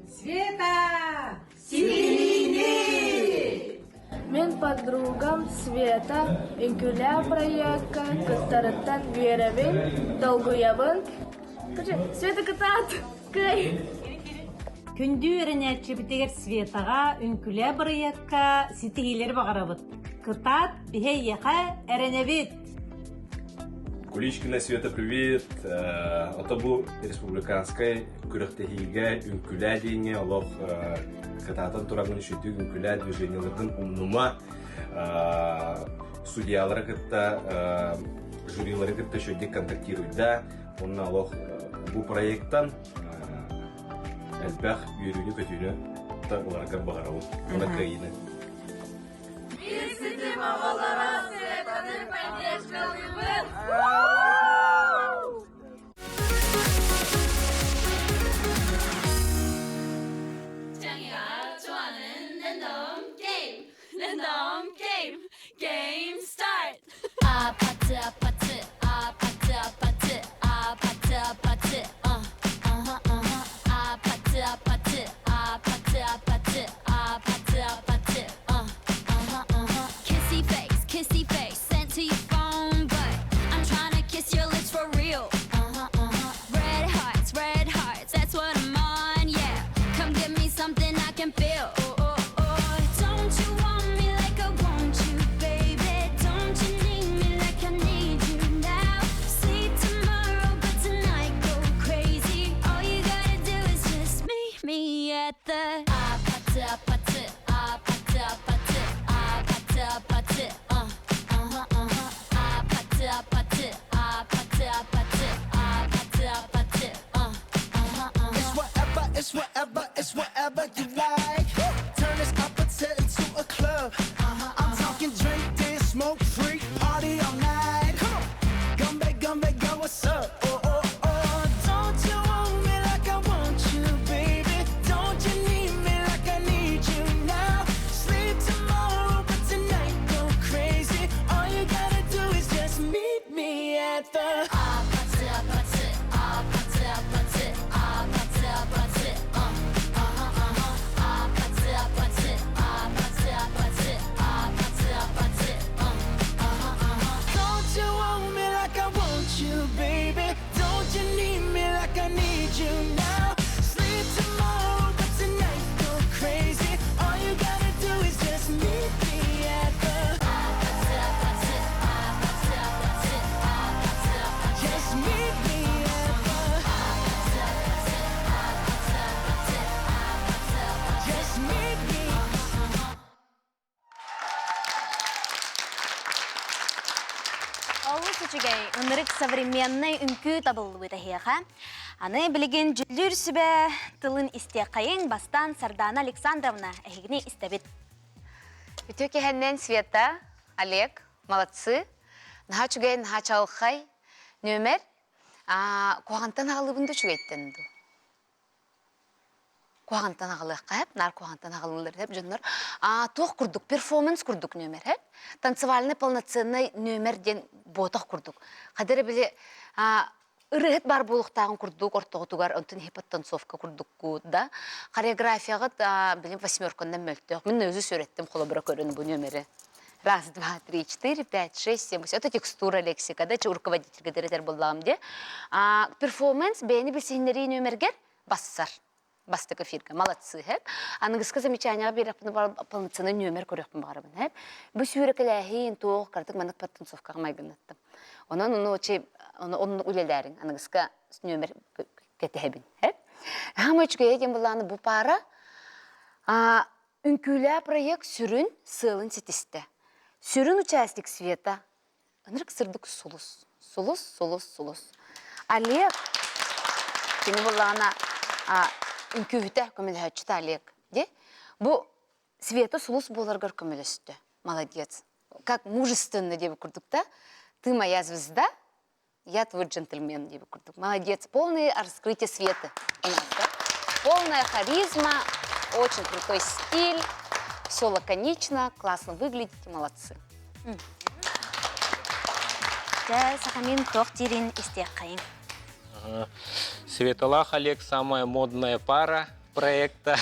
Света! Ситиһиини! Мин подругам Света үҥкүүлээх проекка кыттарыттан үөрэбин, долгуйабын. Света кытаат! Кый! Күндү үөрэнээччибитигэр Светаҕа үҥкүүлээ бырайыакка ситиһиилэри баҕарабыт. Кытаат, биһи эйиэхэ эрэнэбит! Куличкина Света, привет! Ото бу республиканскай күрэхтэһиигэ үҥкүлээ диэҥҥэ олох кытаатан тураҥҥын үчүгдүк үҥкүлээ движениеларгын умнума судьялары кытта жюрилары кытта үчүгдүк контактируйда уонна олох бу проекттан элбэх үөрүүнү-көтүүнү ыларгар баҕарабын уонна кыайыыны. Ситим оҕолоро Светаны поддержкалыыбыт! 장이가 좋아하는 랜덤 게임 랜덤 게임 게임 스타트 아파트 아파트 아파트 아파트 아파트 아파트 어 어허 어허 아파트 아파트 아파트 아파트 아파트 아파트 어 어허 어허 kissy face kissy face sent to your phone but I'm trying to kiss your lips for real uh-huh uh-huh red hearts red hearts that's what I'm on yeah come give me something I can feel oh oh oh don't you want me like I want you baby don't you need me like I need you now sleep tomorrow but tonight go crazy all you gotta do is just meet me at the 아파트 아파트 아파트 아파트 아파트 아파트 어 어허 어허 아파트 아파트 아파트 아파트 아파트 아파트 어 어허 어허 It's whatever, it's whatever, it's whatever you like. Turn this opposite into a club. I'm talking drink, dance, smoke, freak, party all night. Come on. Gumby, gumby, go, what's up? Oh, oh, oh. Don't you want me like I want you, baby? Don't you need me like I need you now? Sleep tomorrow, but tonight go crazy. All you gotta do is just meet me at the 아파트 아파트 아파트 아파트 아파트 아파트 어 어허 어허 아파트 아파트 아파트 아파트 아파트 아파트 어 어허 어허 Don't you want me like I want you, baby? Don't you need me like I need you now? Sleep tomorrow, but tonight go crazy. All you gotta do is just meet me at the 아파트 아파트 아파트 아파트 아파트 아파트 Just meet me at the 아파트 아파트 아파트 아파트 아파트 아파트 Just meet me. Олус үчүгэй, ынырык современнай үҥкүү табыллыбыт эһиэхэ. Аны билигин дьүллүүр сүбэ тылын истиэххэйиҥ бастаан Сардана Александровна эһигини истэбит. Үтүө киһэннэн Света, Олег, молодцы. Наһаа үчүгэй, наһаа чаҕылхай нүөмэр. Куһаҕантан аҕалыыбын да үчүгэйтэн дуу? Куһаҕантан аҕалыахха сөп, наар куһаҕантан аҕалыллар сөп дьоннор. Туох курдук, перформанс курдук нүөмэр сөп. Танцевальный полноценный нүөмэр диэн буотах курдук. Хадара эрэ били ырыаһыт баар буолуохтааҕын курдук ортоҕутугар онтон хипоттанцовка курдуккут да хореографияҕыт билим восьмерканнан мөлтөх мин өзү сүрэттим холобура көрөн бу нүөмэри раз два три четыре пять шесть семь это текстура лексика да руководительге дэрэтэр буоллаҕым дии перформанс бэйэни билсиһиннэрии нүөмэргэр бассар. Бастакы эфиргэ. Молодцы, хэп. Аныгыска замечанияҕа биэрэхпин полноценный нүөмэр көрүөхпүн баҕарабын, хэп. Бу сүүрэкэлээһин, туох, кыратык маннык подтанцовкаҕа майгыннаттым. Онон ону очи оннук үлэлээриҥ. Аныгыска нүөмэр кэтэһэбин, хэп. Хаама үчүгэйэ диэн былааны бу паара Үҥкүүлээ проект сүрүн сыалын ситистэ. Сүрүн участник Света ынырык сырдык сулус. Сулус, сулус, сулус. Олег кини буллаҕына үҥкүүһүтэ көмөлөһөөччүтэ Олег ди. Бу Света сулус буоларгар көмөлөстө. Молодец. Как мужественно диэбит курдук да. Ты моя звезда, я твой джентльмен диэбит курдук. Молодец. Полное раскрытие света у нас, да? Полная харизма, очень крутой стиль, все лаконично, классно выглядите, молодцы. Дьэ, Сахамин туох диирин истиэххэйиҥ. Светалаах Олег самая модная пара проекта.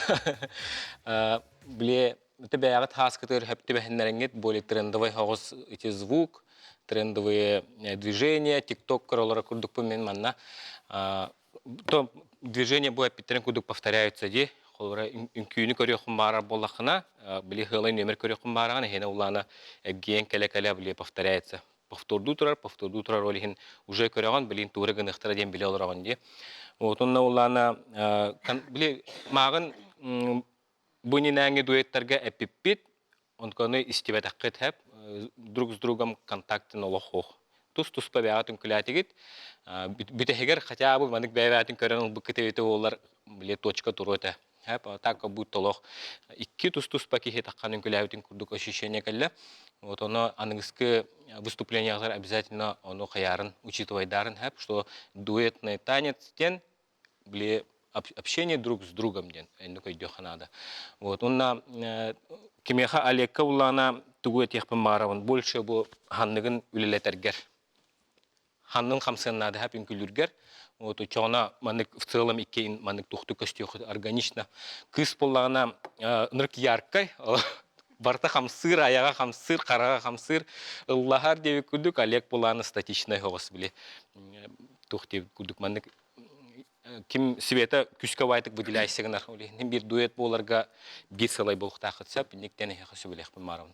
Бле, это бэйэҕит хааскытыгар хөп түбэһиннэрэҥҥит более трендовый соҕус ити звук, трендовые движения, тикток көрөлөрө курдукпун мин манна. То движение бу эппиттэрин курдук повторяются дии. Холобура, үҥкүүнү көрүөххүн баарар буоллаххына, били ыалай нүөмэр көрүөххүн баараҕын, эһиэнэ улаана эргийэн кэлэ-кэлэ били повторяется. Повтордуу турар, повтордуу турар ол иһин уже көрөҕүн, билин туора гыныахтара диэн билэ олороҕун дии. Вот онно улаана били мааҕын бу иннинээҥҥи дуэттарга эппиппит, онкону истибэтэххит хэп, друг с другом контактын олох суох. Тус-туспа бэйэҕит үҥкүлээтигит, бүтэһигэр хотя бы маннык бэйэ-бэйэтин көрөн ылбыккыт эбитэ буоллар, били точка туруо этэ. Хэп, так как будто олох икки тус-туспа киһи таххан үҥкүлээбитин курдук ощущение кэллэ. Вот оно аныгыскы выступлениялар обязательно ону хайаарын учитывайдарын хэп, что дуэтный танец диэн били общение друг с другом диэн инник өйдүөххэ наада. Вот уонна кимиэхэ Олекка буллаҕына тугу этиэхпин баҕарабын больше бу ханныгын үлэлэтэргэр ханнын хамсыан наада хап үҥкүлүүргэр вот оччоҕуна маннык в целом икки маннык тухтук көстүөх органично кыыс буоллаҕына ынырык яркай барыта хамсыыр айаҕа хамсыыр хараҕа хамсыыр ыллаһар диэбит курдук Олег булааны статичнай соҕус били туох диэбит курдук маннык ким Света күскэ баайтык выделяйся гынар ол иһин биир дуэт буоларга биир сылай буолуохтааххыт сөп инниктэн эһиэхэ сөбүлэхпин маарабын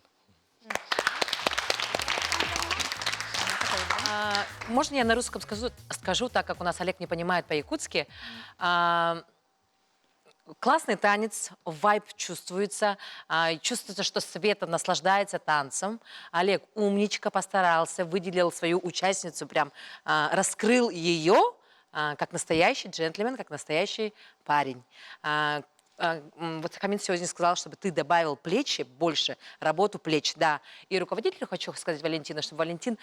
Можно я на русском скажу, скажу, так как у нас Олег не понимает по-якутски? Классный танец, вайб чувствуется, чувствуется, что Света наслаждается танцем. Олег умничка, постарался, выделил свою участницу, прям раскрыл ее как настоящий джентльмен, как настоящий парень. Вот Хамин сегодня сказал, чтобы ты добавил плечи больше, работу плеч, да. И руководителю хочу сказать Валентина, чтобы Валентин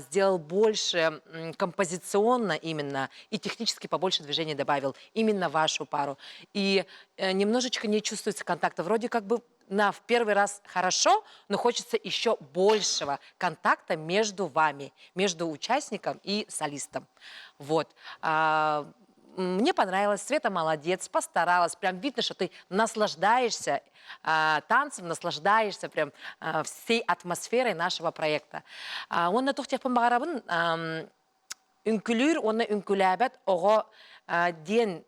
сделал больше композиционно именно и технически побольше движений добавил именно вашу пару. И немножечко не чувствуется контакта. Вроде как бы на в первый раз хорошо, но хочется еще большего контакта между вами, между участником и солистом. Вот. Мне понравилось, Света молодец, постаралась, прям видно, что ты наслаждаешься танцем, наслаждаешься прям всей атмосферой нашего проекта. Уонна туох диэхпин баҕарабын, үҥкүлүүр уонна үҥкүлээбэт оҕо диэн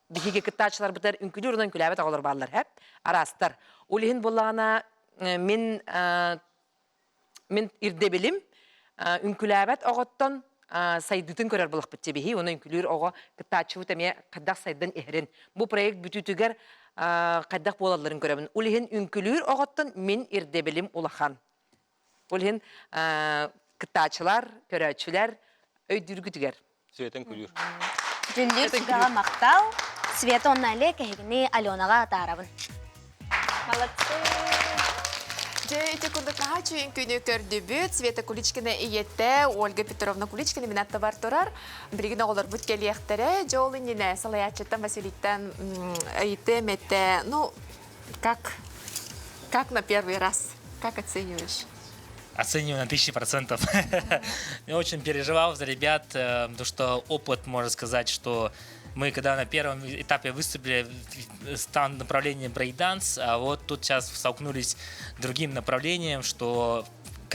биһиги кыттааччыларбытыгар үҥкүлүүр уонна үҥкүлээбэт оҕолор бааллар, һэп, араастар. Ол иһин буоллаҕына мин мин ирдэбилим үҥкүлээбэт оҕоттон сайдыытын көрөр буолахпыт дии уонна үҥкүлүүр оҕо кыттааччыбыт эмиэ хайдах сайдан иһэрин бу проект бүтүүтүгэр хайдах буолалларын көрөбүн. Ол иһин үҥкүлүүр оҕоттон мин ирдэбилим улахан. Ол иһин кыттааччылар, көрөөччүлэр өйдүүргүтүгэр. Светен күлүүр. Дьүллүүр сүбэҕэ махтал. Света уонна Олег эһигини Аленаҕа атаарабын. Молодцы! Дьэ, ити курдук наһаа үчүгэй күнү көрдүбүт. Света Куличкина ийэтэ Ольга Петровна Куличкина мин аттыбар турар. Билигин оҕолорбут кэлиэхтэрэ. Дьэ, ол иннинэ салайааччыттан Василийтан ыйытыам этэ. Ну, как, как на первый раз? Как оцениваешь? Оцениваю на 1000%. Я очень переживал за ребят, потому что опыт, можно сказать, что мы когда на первом этапе выступили, стан направление брейкданс, а вот тут сейчас столкнулись с другим направлением, что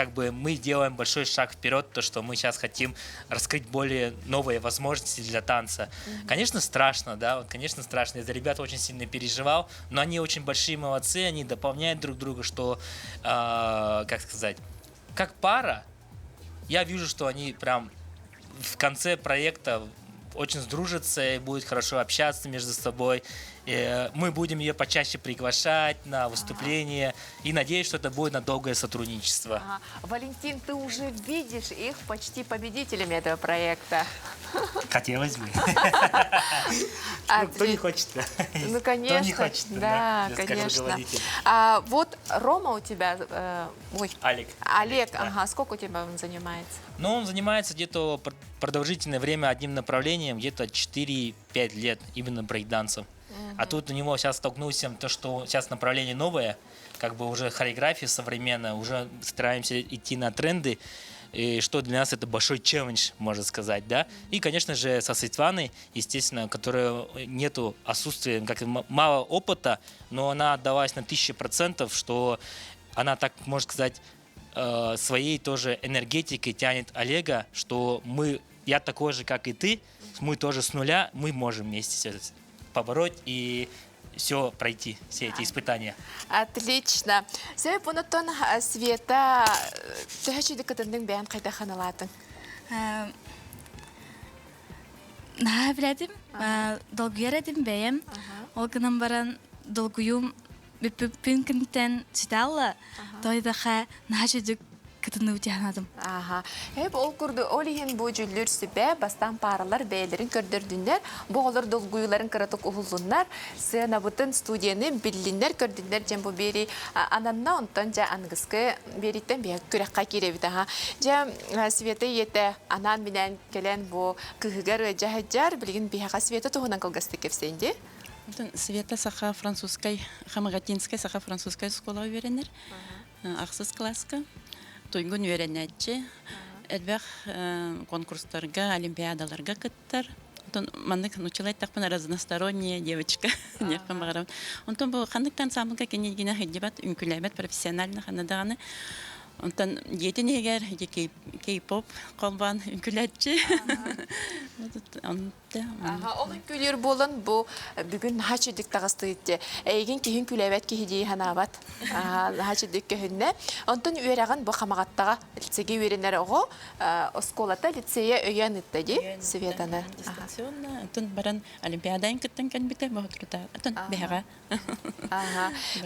Как бы мы делаем большой шаг вперед, то, что мы сейчас хотим раскрыть более новые возможности для танца. Конечно, страшно, да, вот, конечно, страшно. Я за ребят очень сильно переживал, но они очень большие молодцы, они дополняют друг друга, что, как сказать, как пара, я вижу, что они прям в конце проекта очень сдружатся и будут хорошо общаться между собой. Мы будем ее почаще приглашать на выступления и надеюсь, что это будет на долгое сотрудничество. Ага. Валентин, ты уже видишь их почти победителями этого проекта. Хотелось бы. Ну, кто не хочет? Ну, конечно. Кто не хочет, да, конечно. А, вот Рома у тебя... Э, ой. Олег. Олег, ага. Сколько у тебя он занимается? Ну, он занимается где-то продолжительное время одним направлением, где-то 4-5 лет именно брейкдансом. А тут у него сейчас столкнулся то, что сейчас направление новое, как бы уже хореография современная, уже стараемся идти на тренды, и что для нас это большой челлендж, можно сказать, да. И, конечно же, со Светланой, естественно, которая нету отсутствия, как мало опыта, но она отдалась на 1000%, что она так, можно сказать, своей тоже энергетикой тянет Олега, что мы, я такой же, как и ты, мы тоже с нуля, мы можем вместе побороть и все пройти, все эти испытания. Отлично. Сөп онотон Света төһө чүйдүк кытынныҥ бэйэн хайдах ханалаатыҥ? Наһаа билэтим, долгуйар этим бэйэм. Ол гынан баран долгуйум бүппүппүн күнтэн сүтэ Тойдаха наһаа чүйдүк кытыныы утиһанадым. Аха. Эп ол курду ол иһин бу дьүллүр сүбэ бастаан пааралар бэйэлэрин көрдөрдүннэр, бу оҕолор долгуйууларын кыратык уһуллуннар, сыанабытын студияны биллиннэр көрдүннэр дьэн бу биэри ананна онтон дьэ аныгыскы биэриттэн биһэ күрэххэ киирэбит аха. Дьэ Света ийэтэ анаан минээн кэлэн бу кыһыгар ыадьа сылдьар, билигин биһэхэ Света туһунан кылгастык кэпсээн дии. Онтон Света саха французскай Хамагатинскай саха французскай оскуолаҕа үөрэнэр. Ахсыс кылааска туйгун үөрэнээччи, элбэх конкурстарга, олимпиадаларга кыттар. Онтон маннык нуччалай эттэхпинэ разносторонняя девочка диэхпин баҕарабын. Онтон бу ханнык да ансамблга кинигини сылдьыбат, үҥкүүлээбэт профессионально ханна даҕаны. Онтон дьиэтин иһигэр кей-поп холбоон үҥкүүлээччи. Ол үҥкүүлүүр буолан бу бүгүн наһаа чэйдик таҕыстыйытте. Эйигин киһин күлэбэт киһи дии санаабат. Наһаа чэйдик көһүннэ. Онтон үөрэҕин бу Хамаҕаттаҕа лицейгэ үөрэнэр оҕо оскуолата лицейэ өйөөн ытта дии Светаны. Дистанционно. Онтон баран олимпиадаын кыттан кэлбитэ боһутурда. Онтон бэһэҕэ.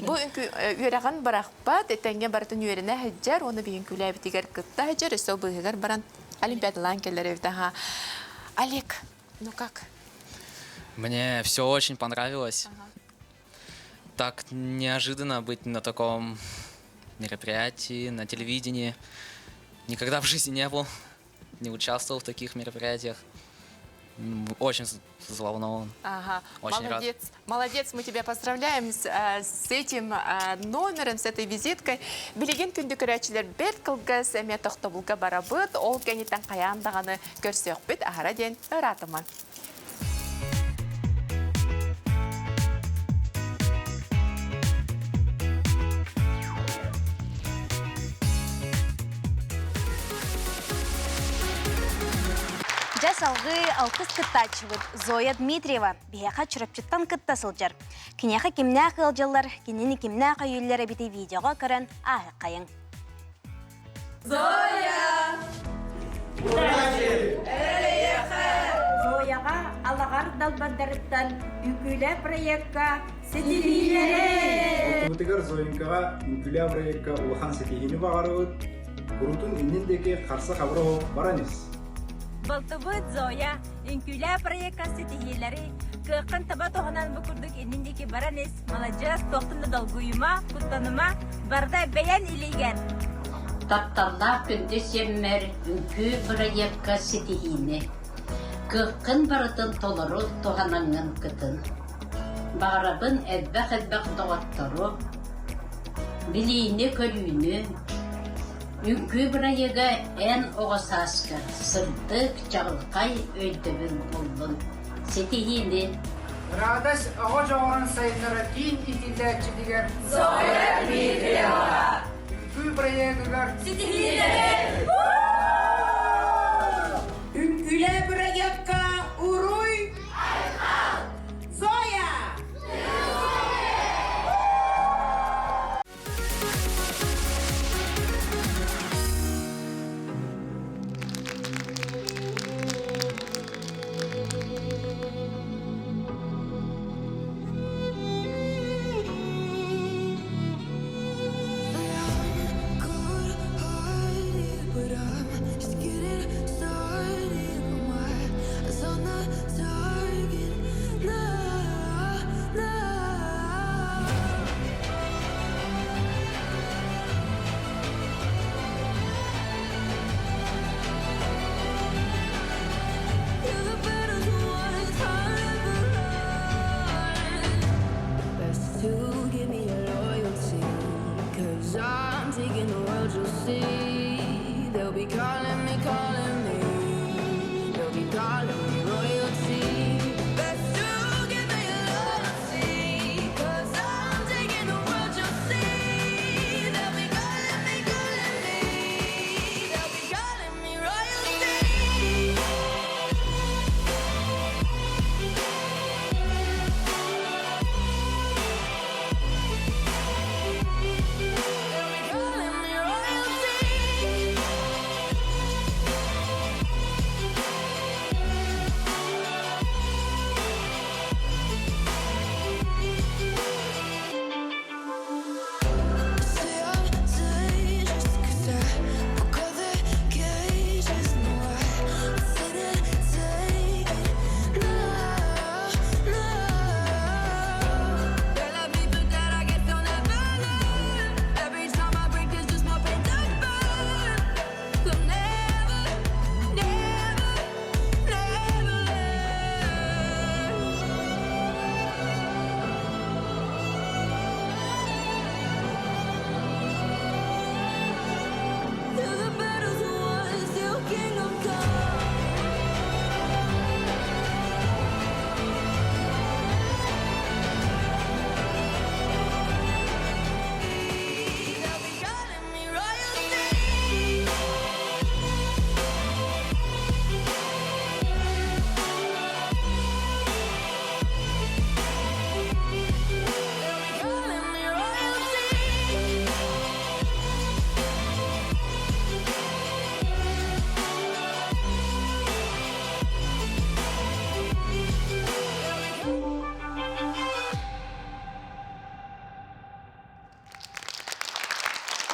Бу үөрэҕин бырахпат, этэҥҥэ барытын үөрэнэ сылдьар, уонна биһин күлээбитигэр кытта сылдьар, өссө быыһыгар баран Олимпиадалаан кэлэр эбит, ага. Олег, ну как? Мне все очень понравилось. Ага. Так неожиданно быть на таком мероприятии, на телевидении. Никогда в жизни не был, не участвовал в таких мероприятиях. Очень взволнован. Ага. Очень Молодец. рад. Молодец, мы тебя поздравляем с, с этим номером, с этой визиткой. Билигин күндү көрөөччүлэр бэрт кылгас эмиэ тохтобулга барабыт, ол кэнниттэн хайаан даҕаны көрсүөхпүт аһара диэн ыраатыман. Дьэ салгыы алтыс кыттааччыбыт Зоя Дмитриева биһиэхэ Чурапчыттан кытта сылдьар. Киниэхэ кимнээх ыалдьаллар, кинини кимнээх өйүүллэр эбитий видеоҕа көрөн ааһыаххайыҥ. Зоя! Удачи! Эйэхэ! Зояҕа Алаҕар далбардарыттан Үҥкүүлэ проекка ситиһиилэри! Ортобутугар Зоенькаҕа Үҥкүүлэ проекка улахан ситиһиини баҕарабыт. Курутун иннин диэки харса-хабыра оһох баран ис. Балтыбыт Зоя Үҥкүүлээ проекка ситиһиилэри, кыаххын таба туһанан бу курдук иннин диэки баран ис, маладьыас, туохтан да долгуйума, куттаныма, барыта бэйэн илиигэр. Тапталлаах күндү сиэммэр үҥкүү бырайыакка ситиһиини, кыаххын барытын толору туһанаҥҥын кытын. Баҕарабын элбэх-элбэх доҕоттору, билиини-көрүүнү, Үҥкүү бырайыага эн оҕо сааскар сырдык, чаҕылхай өйдөбүл буллун. Ситиһиини! Радость оҕо дьоҕурун сайыннара киин иитиллээччитигэр Зоя Дмитриева! Үҥкүү үҥкүү бырайыагыгар Ситиһиилэри! Үҥкүүлээ бырайыакка уруй! Айхал! Зоя!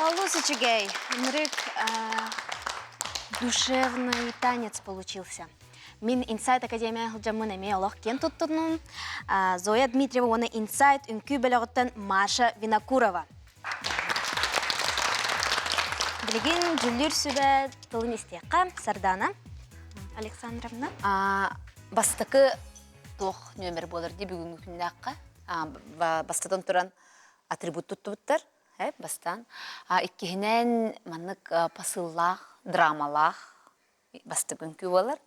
Олус үчүгэй. Ынырык душевный танец получился. Мин Инсайт Академия сылдьаммын эмиэ олох киэн туттунум. Зоя Дмитриева уонна Инсайт үҥкүү бөлөҕүттэн Маша Винокурова. Билигин дьүллүүр сүбэ тылын истиэххэ. Сардана Александровна. Бастакы туох нүөмэр буолар дии бүгүҥҥү күннээххэ. Бастатан туран атрибут туттубуттар. Бастаан. Иккиһинэн маннык посыллаах, драмалаах бастакы үҥкүү буолар.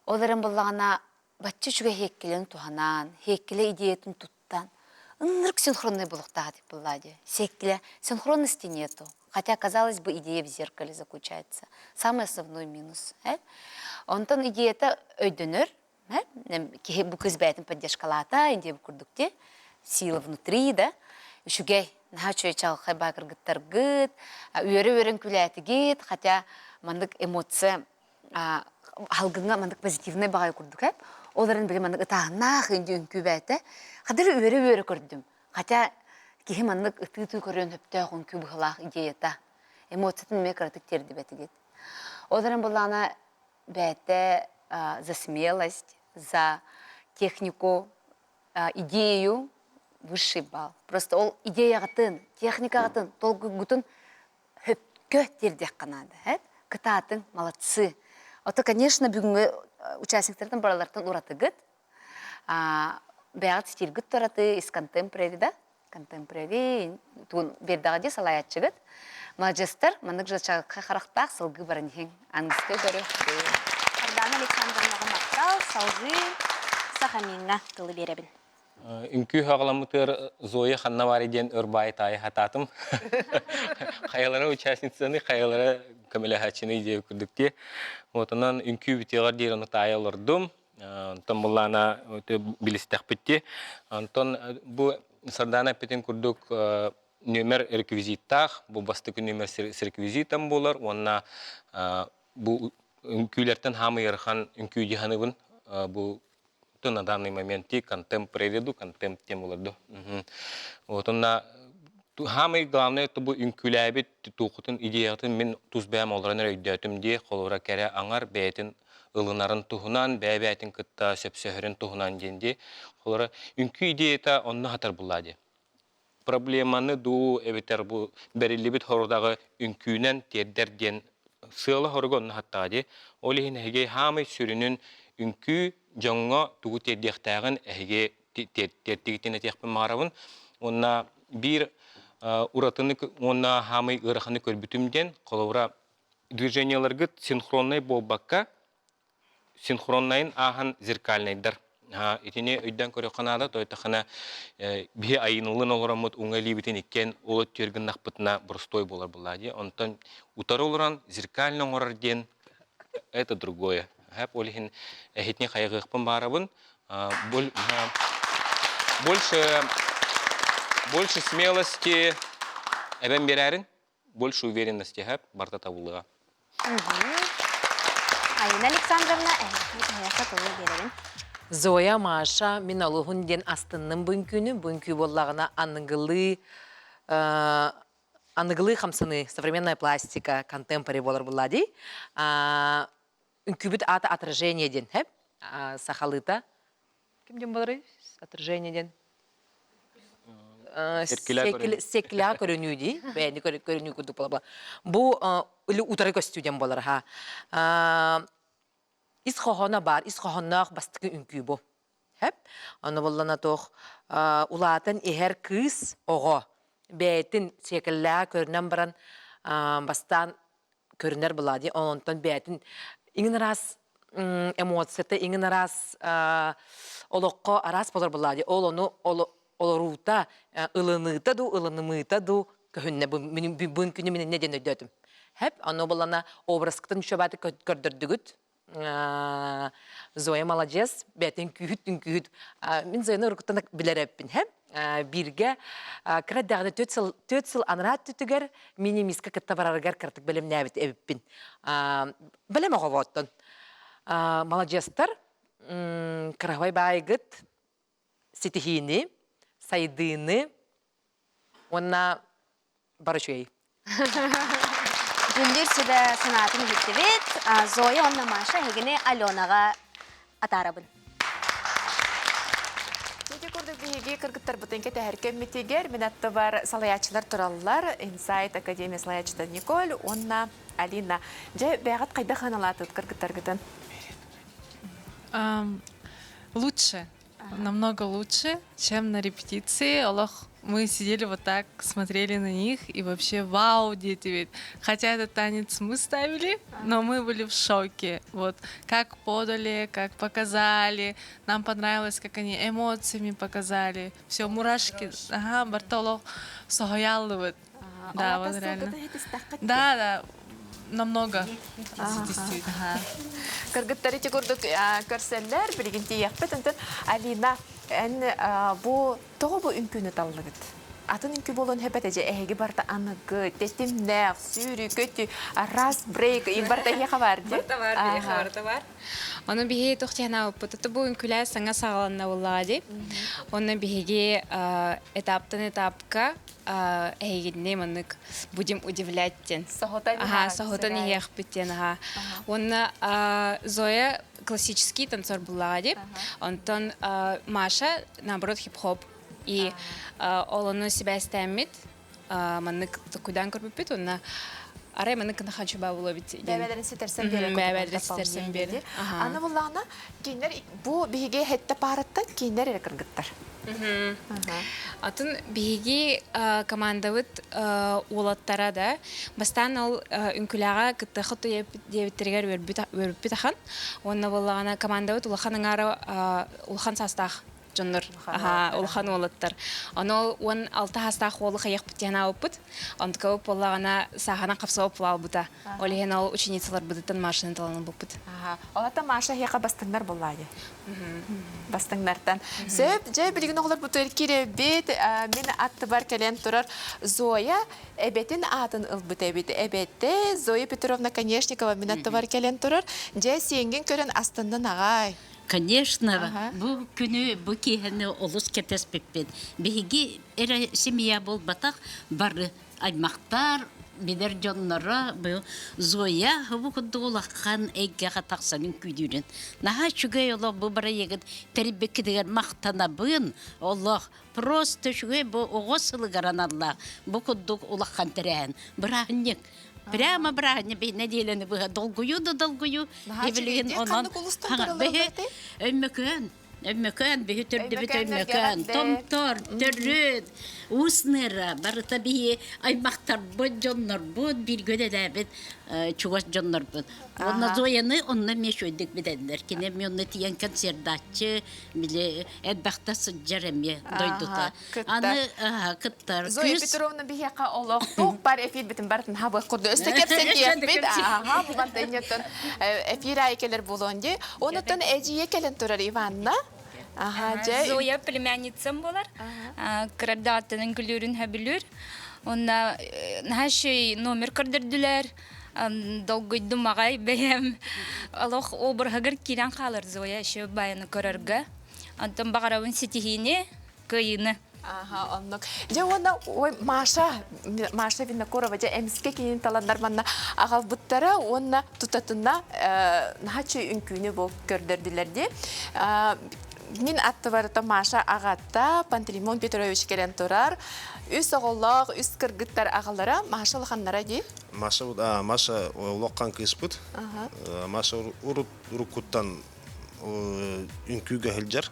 Ол эрэн буллаҕына бачча үчүгэй һиэккилэн туһанан, һиэккилэ идеятын туттан, ынырык синхроннай булуктаах этик буллаа дии. Сиэккилэ синхронности нету. Хотя, казалось бы, идея в зеркале заключается. Самый основной минус. Онтон идеята өйдөнөр, киһи бу кыз бэйэтин поддержкалаата, индия бу курдук дии, сила внутри, да, үчүгэй, наһаа үчүгэй чаҕылхай баакыргыттаргыт, үөрэ-үөрэн күлээтигит, хотя маннык эмоция халгыҥҥа маннык позитивнай баҕайы курдук ээ. Ол эрэн били маннык ытааһыннаах инди үҥкүү бэйэтэ. Хадыр үөрэ-үөрэ көрдүм. Хотя киһи маннык ытыы-ытыы көрүөн сөптөөх үҥкүү быһыылаах идеята. Эмоциятын эмиэ кыратык тиэрдибэтигит. Ол эрэн былаана бэйэтэ за смелость, за технику, идею высший балл. Просто ол идеяҕытын, техникаҕытын, толкуйгутун хөпкө тиэрдиэххэ наада. Кытаатыҥ, молодцы. Ото, конечно, бүгүҥҥү участниктартан баралартан уратыгыт. Бэйэҕит стильгит тураты из контемпорари да контемпорари тугун биэрдэҕэ дии салайааччыгыт. Маладьыастар, маннык жачаҕыкка харахтаах сылгы баран иһиҥ. Ангыска көрө. Сардана Александровнаҕа махтал, салгыы Сахамиҥҥа тылы биэрэбин. Үҥкүү хаҕаламмытыгар Зоя ханна баарый диэн өр баай таайа хатаатым. Хайалара участницаны, хайалара көмөлөһөөччүнүй диэ курдук дии. Вот онон үҥкүү бүтүөҕэр диэри ону таайа олордум. Онтон буллаана билистэхпит дии. Онтон бу Сардаана эппитин курдук нүөмэр реквизиттаах, бу бастакы нүөмэр с реквизитом буолар уонна бу үҥкүүлэртэн хаамый ыарахан үҥкүү дии саныыбын. Бу на данный момент ти контемпорари ду контемп тем болар ду. Вот онна хаамай главное то бу үҥкүүлээбит туохутун идеятын мин тус бэйэм олорон эрэ өйдөөтүм дии холобура кэрэ аҥар бэйэтин ылынарын туһунан бэйэ-бэйэтин кытта сөпсөһөрүн туһунан диэн дии холобура үҥкүү идеята онно хатар буллаа дии проблеманы дуу эбэтэр бу бэриллибит хорудаҕы үҥкүүнэн тиэрдэр диэн сыала-соруга онно хаттаҕа дии. Ол иһин эһиги хаамай сүрүнүн үҥкүү дьоҥҥо тугу тиэрдиэхтээҕин эһиги тиэртигитин этиэхпин баҕарабын. Уонна биир уратыны уонна хаамай ыараханы көрбүтүм диэн, холобура, движениеларгыт синхроннай буолбакка, синхроннайын ааһан зеркальнайдар. Итини өйдөөн көрүөххэ наада, тойтахына биһи айынылын олороммут уҥа илиибитин иккиэн ол өттүгэр гыннахпытына боростуой буолар буоллаа дии. Онтон утары олорон зеркально оҥорор диэн это другое. Ол иһин эһитини хайҕыахпын баарабын. Больше больше смелости эбэн биэрээрин, больше уверенности хэп барта табыллыа. Айына Александровна, эһиэхэ тылы биэрэбин. Зоя, Маша, мин олуһун диэн астынным бу үҥкүүнү. Бу үҥкүү буоллаҕына аныгылыы аныгылыы хамсаныы, современная пластика, контемпори буолар буолла дии. Үҥкүүбүт аата отражение диэн, хэп? Сахалыыта. Ким диэн буоларый? Отражение диэн. Секля көрүнүү дии. Бэйэни көрүнүү курдук буола. Бу утары көстүү диэн буолар ха. Ис хоһооно баар, ис хоһоонноох бастакы үҥкүү бу. Хэп. Ону буллана туох улаатан иһэр кыыс оҕо бэйэтин сиэкэллээҕэ көрүнэн баран бастаан көрүнэр была дии. Онтон бэйэтин иҥин араас эмоцията, иҥин араас олоххо араас болор была дии. Ол ону олоруута, ылыныыта дуу, ылынымыыта дуу көһүннэ бу күнү мин иннэ диэн өйдөөтүм. Хэп, ону булана образкытын үчүгэйдик көрдөрдүгүт. Зоя маладьыас, бэйэтин күүһүт үҥкүүһүт. Мин Зояны уруккуттан билэр эппин, һэ? Бииргэ кыра даҕаны 4 сыл анараа өттүтүгэр мини-миска кытта барарыгар кыратык бэлэмнээбит эбиппин. Бэлэм оҕобооттон. Маладьыастар, кыраһабай баайгыт, ситиһиини, сайдыыны уонна бары үчүгэй. Дьүллүүр сүбэ санаатын иһиттибит. Зоя уонна Маша эһигини Аленаҕа атаарабын. Ити курдук биһиги кыргыттарбытын кэтэһэр кэммитигэр мин аттыбар салайааччылар тураллар. Инсайт Академия салайааччыта Николь уонна Алина. Дьэ, бэйэҕит хайдах ыаналаатыгыт кыргыттаргытын? Лучше. Намного лучше, чем на репетиции. Олох, мы сидели вот так, смотрели на них, и вообще вау, дети ведь. Хотя этот танец мы ставили, но мы были в шоке. Вот как подали, как показали. Нам понравилось, как они эмоциями показали. Все, мурашки. Ага, Бартолох соһуйал вот. Да, вот реально. Да, да, намного. Действительно. Кыргыттар ити курдук көрсөллөр, билигин тиийэхпит. Онтон Алина, эн бу тоҕо бу үҥкүүнү таллыгыт? Атын үҥкүү буолуон сөп этэ дьэ эһиги барыта аныгы, тэтимнээх, сүүрүү, көтүү, араас брейк, барыта эһиэхэ баар дии? Барыта баар, биһиэхэ барыта баар. Ону биһиги туох диэн аабыппыт, бу үҥкүүлээ саҥа саҕаланна буоллаҕа дии. Онно биһиги этаптан этапка эһигинни маннык будем удивлять диэн. Соһутан Аха, соһутан иһиэхпит диэн аха. Уонна Зоя классический танцор буллаҕа дии. Онтон Маша наоборот хип-хоп. И ол ону сибээстээммит маннык токуйдаан көрбүппүт уонна арай маннык гына ханчуба буолабит диэн. Бэйбэлэрин ситэрсэн биэрэн Бэйбэлэрин ситэрсэн биэрэн. Аны буллаҕына кинилэр бу биһиги хэтте паараттан кинилэр эрэ кыргыттар. Атын биһиги командабыт уолаттара да бастаан ол үҥкүлээҕэ кыттыахха диэбиттэригэр үөрбүт ахан. Уонна буоллаҕына командабыт улахан аҥаара улахан саастаах. дьоннор, аха, улахан уолаттар. Ону 16 саастаах уолу хайыахпыт диэн аабыппыт. Онтукабыт буоллаҕына сааһынан хапсыбап буолбута. Ол иһин ол ученицаларбытыттан Машаны талан ылбыппыт. Олата Маша эһиэхэ бастыҥнар буоллаайы. Бастыҥнартан. Сөп, дьэ билигин оҕолорбутугар киирэбит. Мин аттыбар кэлэн турар Зоя эбэтин аатын ылбыт эбит. Эбэтэ Зоя Петровна Конешникова мин аттыбар кэлэн турар. Дьэ, сиэҥҥин көрөн астыннын аҕай. Конечно, бу күнү, бу киэһэни олус кэтэспиппит. Биһиги эрэ семья буолбатах, бары аймахтар, билэр дьонноро бу Зоя бу курдук улахан эйгэҕэ тахсан үҥкүүлүүрүн. Наһаа үчүгэй олох бу бырайыагын тэрийбиккитигэр махтанабын. Олох просто үчүгэй бу оҕо сылыгар аналлаах бу курдук улахан тэрээһин. Бырааһынньык. Прямо бырааһынньык биһи нэдиэлэни быһа долгуйуу да долгуйуу. Эбилигин онон Өймөкөөн Өймөкөөн биһи төрдүбүт Өймөкөөн Томтор Төрүт Уус Ныра барыта биһи аймахтарбыт дьоннорбут бииргэ үлэлээбит чугас дьоннорбут уонна Зояны онно эмиэ үчүгэйдик билэллэр кини эмиэ онно тиийэн концердааччы били элбэхтэ сылдьар эмиэ дойдута аны кыттар Зоя Петровна биһиэхэ олох туох бар эфирбитин барытын хабыах курдук өссө кэпсэтиэхпит аха бу мантан эфир аайы кэлэр буолуон дии онуттан эдьиийэ кэлэн турар Иванна аха дьэ Зоя племянницам болар кырардааттанын күлүүрүн хөбүлүүр онна наһаа номер көрдөрдүлэр долгуйдум аҕай бэйэм олох обраһыгар киирэн хаалар Зоя еще баяны көрөргө онтон баҕарабын ситиһиини кыайыыны. Аха, оннук. Дьэ уонна ой Маша, Маша Винокурова дьэ эмискэ кинини таланнар манна аҕалбыттара уонна тутатына наһаа үҥкүүнү бу көрдөрдүлэр дии. Мин аттыбарыта Маша аҕата Пантелеймон Петрович кэлэн турар. Үс оҕолоох, үс кыргыттар аҕалара Маша улаханнара дии. Маша, Маша улахан кыыспыт. Маша урут уруккуттан үҥкүүгэ сылдьар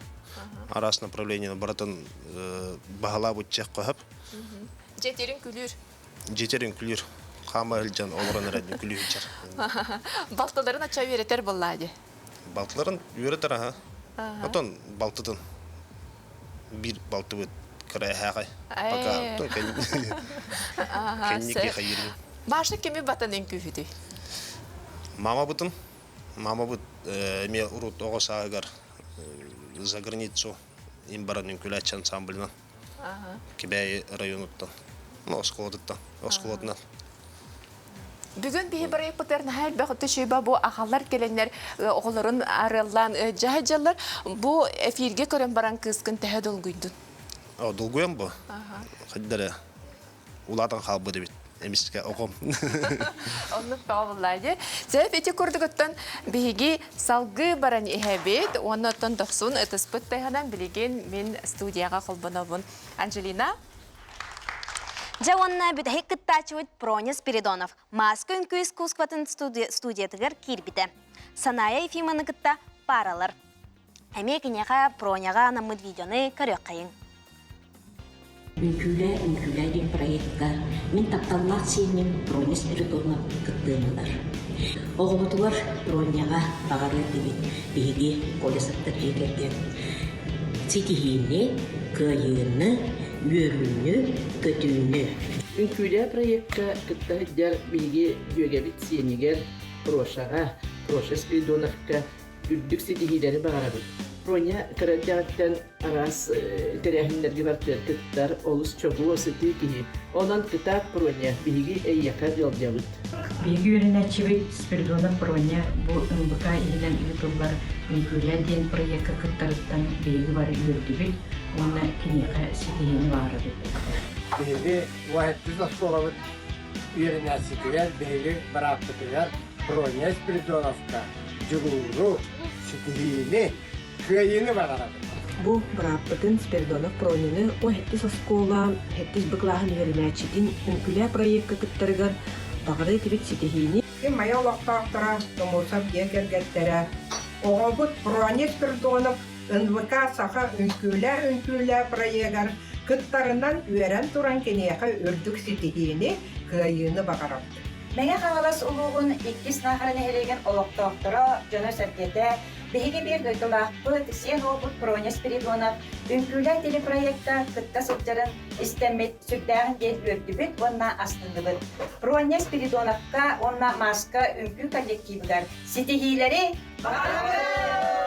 араас направлениены барытын баһылаабыт чех хөп. Дьиэтирин күлүүр. Дьиэтирин күлүүр. Хаама сылдьан олорон эрэ күлүү сылдьар. Балтыларын ача үөрэтэр буоллаа дии. Балтыларын үөрэтэр аха. Отон балтытын биир балтыбыт кыра эһээҕэй. Пока кэнники хайырын. Маша кими батан үҥкүүһүтүй? Мамабытын Мамабыт эмиэ урут оҕо сааһыгар за границу им баран үҥкүүлээччи ансамблынан Кэбээйи районуттан, ну, оскуолатыттан, оскуолатынан. Бүгүн биһи бырайыппытыгар наһаа элбэх өттө бу аҕалар кэлэннэр оҕолорун арыаллаан дьаһайдьаллар. Бу эфиргэ көрөн баран кыыскын төһө долгуйдун? О, долгуйам бу. Хайдары улаатан хаалбыт эбит эмискэ оҕом. Оннук тоҕо буллаа дии. Сөп ити курдугуттан биһиги салгыы баран иһэбит уонна оттон дохсун ытыспыт тыаһынан билигин мин студияҕа холбонобун. Анжелина? Дьэ уонна бүтэһик кыттааччыбыт Проня Спиридонов Маска үҥкүү искусствотын студиятыгар киирбитэ. Саная Ефимованы кытта пааралар. Эмиэ киниэхэ Проняҕа анаммыт видеоны көрүөххэйиҥ. Үҥкүүлээ, үҥкүүлээ диэн проекка мин тапталлаах сиэним Проня Спиридонов кыттыыны ылар. Оҕобутугар Проняҕа баҕарыа этибит биһиги Колесовтар дьиэ кэргэн ситиһиини, кыайыыны, үөрүүнү, көтүүнү. Үҥкүүлээ проекка кытта сылдьар биһиги дьүөгэбит сиэнигэр Прошаҕа, Проша Спиридоновка үрдүк ситиһиилэри баҕарабыт. Проня кыра эрдэҕиттэн араас тэрээһиннэргэ барытыгар кыттар, олус чобуо, сытыы киһи. Онон кытаат Проня, биһиги эйиэхэ ыалдьабыт. Биһиги үөрэнээччибит Спиридонов Проня бу НБК иһинэн ыытыллар Үҥкүүлээ диэн проекка кыттарыттан биһиги бары үөрдүбүт уонна киниэхэ ситиһиини баҕарабыт. Биһиги Уһайыттыыс оскуолабыт үөрэнээччитигэр, биһиги бырааппытыгар Проня Спиридоновка дьулууру, ситиһиини, кыайыыны баҕарабын. Бу бырааппытын Спиридонов Пронины О оскуола сэттис Б кылааһын үөрэнээччитин Үҥкүлээ проекка кыттарыгар баҕарыы этибит ситиһиини. Ким Майа олохтоохторо Тумусов дьиэ кэргэттэрэ оҕобут Проня Спиридонов НВК Саха үҥкүүлээ үҥкүүлээ проегар кыттарынан үөрэн туран киниэхэ үрдүк ситиһиини, кыайыыны баҕарабыт. Мэҥэ Хаҥалас улууһун иккис Наахара нэһилиэгин олохтоохторо, дьоно-сэргэтэ, биһиги биир дойдулаахпыт, сиэн уолбут Проня Спиридонов Үҥкүүлээ телепроекка кытта сылдьарын истэммит сүрдээҕин диэн үөрдүбүт уонна астынныбыт. Проня Спиридоновка уонна Маска үҥкүү коллективыгар ситиһиилэри баҕарабыт!